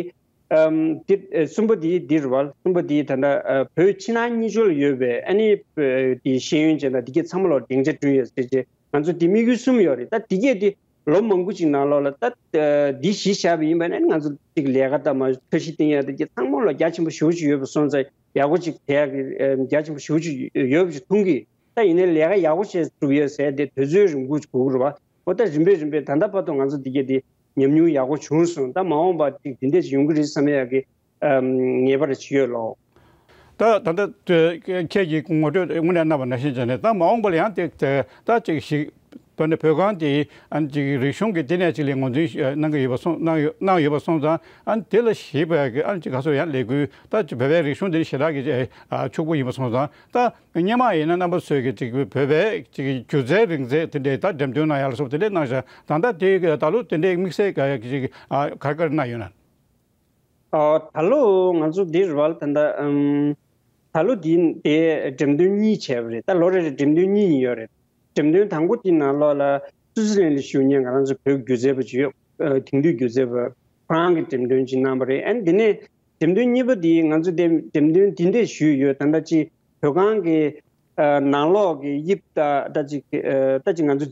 ཨམ། དེ་གསུམ་པ་དེ་འདི་རུ་བ་གསུམ་པ་དེ་ད་ལྟ་བོད་ཕྱི་ནང་གཉིས་ཕྱོགས་ལ་ཡོད་པའི་ཨ་ནི་དེ་ཤེས་ཡོན་ཅན་དང་དེ་གས་ཚང་མ་ལོ་སྡིངས་ཆ་བསྐྲུན་ཡོད་ཟེར་བྱས་ང་ཚོ་དེ་དམིགས་ཡུལ་གསུམ་ཡོད་རེད། ད་དེ་གས་དེ་ལོ་མང་པོ་ཅིག་ནང་ལོགས་ལ་ད་འདི་གཞི་བཞག་པ་ཡིན་པ་ནི་ང་ཚོ་གཅིག་ལས་ཀ་དང་མ་འཆར་གཞི་བཏིང་ཡ་དེ་གས་ཚང་མ་ལོ་རྒྱ་ཆེན་པོ་ཞེ་པོ་ཅིག་ཡོད་པ་སོང་ཙང་ཡག་པོ་ཅིག་བྱེད་ཡ་གི་རྒྱ་ཆེན་པོ་ཞེ་པོ་ཅིག་ཡོད་པ་ཅིག་མཐོང་གི་ད་ཡིན་ནའི་ལས་ཀ་ཡག་པོ་བྱས་སྒྲུབ་ཡོད་ཟེར་དེ་དུས་ཚོད་རིང་པོ་ཅིག་དགོས་ཀྱི་རེད་བ། འོ་ད་རིམ་པས་རིམ་པས་ད་ལྟ་བར་དུ་ང་ཚོ་འདི་གས་དེ་ཉམས་མྱོང་ཡག་པོ་བྱུང་སོང་། ད་མ་འོངས་པ་ཅིག་དེ་འདྲས་ཅིག་ཡོང་གི་རེད་བསམ་ཡ་གི་ངེས་པ་རེ་ཅིག་ཡོད་ལོ། ད་ད་ལྟ་ཁྱེད་ཀྱིས་ངོ་སྤྲོད་དངོས་གནས་གནང་བ་ནང་བཞིན་བྱས་ནས་ད་མ་འོངས་པ་ལ་ཡང་དེ་ད་ཅིག་ཞིག་དཔེར་ན་བོད་ཁང་དེ་ཨ་ནི་ཅིག་རིག་གཞུང་གི་ལྟེ་གནས་ཅིག་ལ་ངོས་འཛིན་གནང་གི་ཡོད་པ་སོང་གནང་ཡོད་གནང་ཡོད་པ་སོང་ཙང་ཨ་ནི་དེ་ལ་གཞིགས་པའི་ཨ་ནི་ཅིག་ག་ཚོད་ཡང་ལས་འགུལ་ད་ཅིག་བོད་པའི་རིག་གཞུང་དེ་ནི་ཞེ་དྲག་གི་ཕྱུག་པོ་ཡིན་པ་སོང་ཙང་ད་སྔོན་མ་ཡིན་ན་རྣམ་པ་ཚོས་ཀྱི་ཅིག་བོད་པའི་ཅིག་སྒྱུ་རྩལ་རིག་རྩལ་དེ་འདྲའི་ད་འགྲེམས་སྟོན་གནང་ཡ་ལ་སོགས་དེ་འདྲའི་གནང་བཞག་ད་ལྟ་དེ་ད་ལོ་དེ་འདྲའི་དམིགས་བསལ་ག་ཅིག་ག་རེ་ག་རེ་གནང་ཡོད་ན། ཨ་ད་ལོ་ང་ཚོ་འདི་རུ་བ་ལ་ད་ལྟ་ཨམ། ད་ལོ་འདི་དེ་འགྲེམས་སྟོན་གཉིས་བྱས་པ་རེད། ད་ལོ་རེ་རེ་འགྲེམས་སྟོན་གཉིས་ཡིན་ཡོད་རེད། འགྲེམས་སྟོན་དང་པོ་དེའི་ནང་ལོགས་ལ་སུའུ་ཙི་ལན་ལ་བཞུགས་མཁན་ང་རང་ཚོ་བོད་སྒྱུ་རྩལ་པ་ཅིག་ཡོད། ཨ་དེང་དུས་སྒྱུ་རྩལ་པ་ཁོ་རང་གིས་འགྲེམས་སྟོན་ཅིག་གནང་བ་རེད། ཨ་ནི་དེ་ནས་འགྲེམས་སྟོན་གཉིས་པ་དེ་ང་ཚོ་དེ་འགྲེམས་སྟོན་དེ་འདྲས་ཞུས་ཡོད། ད་ལྟ་ཅིག་བོད་ཁང་གི་ཨ་ནང་ལོགས་ཀྱི་དབྱིབས་ད་ད་ཅིག་ཨ་ད་ཅིག་ང་ཚོ་མཛེས་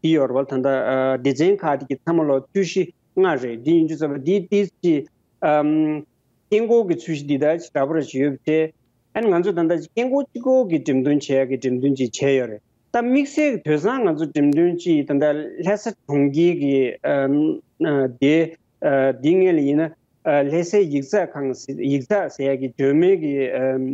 འདི་ཡོད་རེད་བ། ད་ལྟ་ཨ་སྡེ་ཚན་ཁག་དེ་གི་ཚང་མ་ལོ་ཚོས་གཞི་ལྔ་རེད། འདི་ཡིན་དུས་ཙམ་པ་འདི་ཏིས་ཀྱི་ཨམ། སྐྱེ་འགོག་གི་ཚོས་གཞི་འདི་ད་ཅིག་འདྲ་པོ་རེ་ཞིག་ཡོད་པ་དེ། ཨ་ནི་ང་ཚོ་ད་ལྟ་སྐྱེ་འགོག་གཅིག་པོ་གི་འགྲེམས་སྟོན་བྱེད་ཡ་གི་འགྲེམས་སྟོན་ཅིག་བྱས་ཡོད་རེད། ད་དམིགས་བསལ་གྱི་དེང་སང་ང་ཚོ་འགྲེམས་སྟོན་ཅིག་ད་ལྟ་ལྷ་ས་གྲོང་ཁྱེར་གྱི་ཨམ། ཨ་དེ་ཨ་འདི་སྔོན་ལ་ཡིན་ན་ཨ་ལྷ་སའི་ཡིག་ཚགས་ཁང་ཟེར་ཡིག་ཚགས་ཟེར་ཡ་གི་སྒྲོལ་མའི་གི་ཨམ།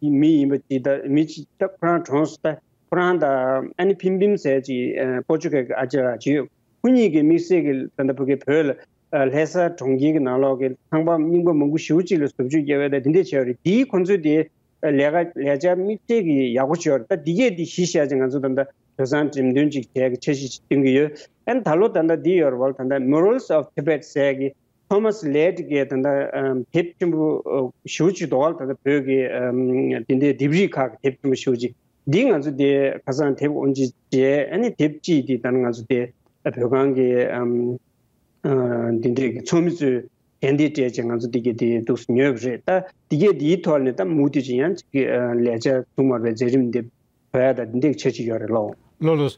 མི་ཡིན་པ་ཅིག་ད་མི་ཅིག་ད་ཁོ་རང་གྲོངས་སོང་། ད་ཁོ་རང་དང་ཨ་ནི་ཕིན་ཕིན་ཟེར་ཅིག་ཨ་པོར་ཅུ་གལ་གྱི་ཨ་ཅག་ཅིག་ཡོད། ཁོ་གཉིས་ཀྱིས་དམིགས་བསལ་གྱི་ད་ལྟ་བོད་ཀྱི་བོད་ལ་ཨ་ལྷ་ས་གྲོང་ཁྱེར་གྱི་ནང་ལོགས་ཀྱི་ཚངས་པ་རྙིང་པ་མང་པོ་ཞེ་པོ་ཅིག་ལ་བཟོ་བཅོས་བརྒྱབ་ཡོད་དེ་འདྲས་བྱས་ཡོད་རེད། དེའི་ཁོང་ཚོའི་དེ་ལས་ཀ་ལས་འཆར་དམིགས་བསལ་གྱི་ཡག་པོ་བྱས་ཡོད་རེད། ད་འདི་གས་འདི་གཞི་བཞག་ཅིག་ང་ཚོ་ད་ལྟ་དེང་སང་འགྲེམས་སྟོན་ཅིག་བྱས་ཀྱི་འཆར་གཞི་ཅིག་བཏིང་གི་ཡོད། ཨ་ནི་ད་ལོ་ད་ལྟ་འདི་ཡོད་རེད་བ། ད་ལྟ་Murals of Tibet ཟེར་གྱི་ཐོ་མཱས་ལེད་ཀྱི་ད་ལྟ་ཨམ་དེབ་ཆེན་པོ་ཞེ་པོ་ཅིག་འདུག་བ། ད་ལྟ་བོད་ཀྱི་ཨམ་དེ་འདྲའི་ལྡེབས་རིས་ཁག་གི་དེབ་ཆེན་པོ་ཞེ་པོ་ཅིག་འདི་ང་ཚོ་དེ་ཁ་སང་དེབ་དབོན་ཅིག་མཇལ། ཨ་ནི་དེབ་ཅིག་འདི་ད་ང་ཚོ་དེ་བོད་ཁང་གི་ཨམ་ཨ་འདི་འདྲའི་གི་ཚོགས་མི་ཚོས་དྲན་རྟེན་སྤྲད་བྱས་ང་ཚོ་འདི་གས་དེ་འདུག་སེ་ཉོས་པ་རེད། ད་འདི་གས་འདིའི་ཐོག་ནས་ད་མུ་མཐུད་ཅིག་ཡང་ཅིག་ཨ་ལས་འཆར་ཐུགས་མར་པའི་མཛད་རིམ་འདི་བོད་ཡ་ད་འདི་འདྲའི་ཆ་ཅིག་ཡོད་རེད་ལོ། ལོ་ལོ་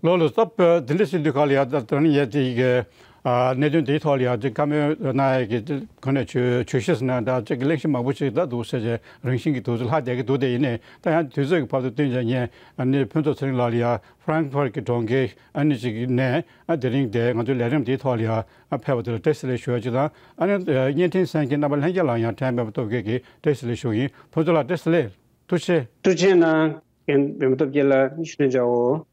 ལོ་ལོ་ད་བོད་འདི་འདྲ་ཟེར་དུས་ག་ལ་ཡ་ད་ད་ནི་ཡ་དེ་གི་ ཨ་གནད་དོན་དེའི་ཐོག་ལ་ཡང་ཅིག་བཀའ་མོལ་གནང་ཡས་ཀྱི་ཅིག་གོ་གནས་ཇུས་ཞུ་ཞུས་ཟིན་ན་ད་ཅིག་གླེང་གཞི་མང་པོ་ཞིག་ད་འདུག་ཟེར་བྱས་རང་བཞིན་གྱི་འདུག་ཚུལ་ཧ་བསྡད་ཀྱི་འདུག་དེ་ཡིན་ནའི་ད་ཡང་དུས་ཚོད་ཀྱི་བར་དུ་བསྟུན་བྱས་ངས་ཨ་ནི་ཕུན་ཚོགས་ཚེ་རིང་ལགས་ལ་ཡང་ཧྥ་རན་ཁི་ཕར་གྱི་གྲོང་ཁྱེར་ཨ་ནི་ཅིག་ནས་ཨ་དེ་རིང་དེ་ང་ཚོའི་ལས་རིམ་དེའི་ཐོག་ལ་ཡང་ཨ་ཕེབས་པ་དེ་ལ་བཀྲ་ཤིས་བདེ་ལེགས་ཞུ་ཡ་ཅིག་དང་། ཨ་ནི་བརྙན་འཕྲིན་གསན་མཁན་རྣམ་པ་ལྷན་རྒྱས་ལ་ཡང་ཕྲན་པདྨ་སྟོབས་རྒྱས་ཀྱིས་བཀྲ་ཤིས་བདེ་ལེགས་ཞུ་གི་ཡིན། ཕུན་ཚོགས་ལགས་བཀྲ་ཤིས་བདེ་ལེགས། ཐུགས་རྗེ་ཆེ། ཐུགས་རྗེ་གནང་། རྒན་པདྨ་སྟོབས་རྒྱས་ལགས་ཞུ་དོན་བྱའོ།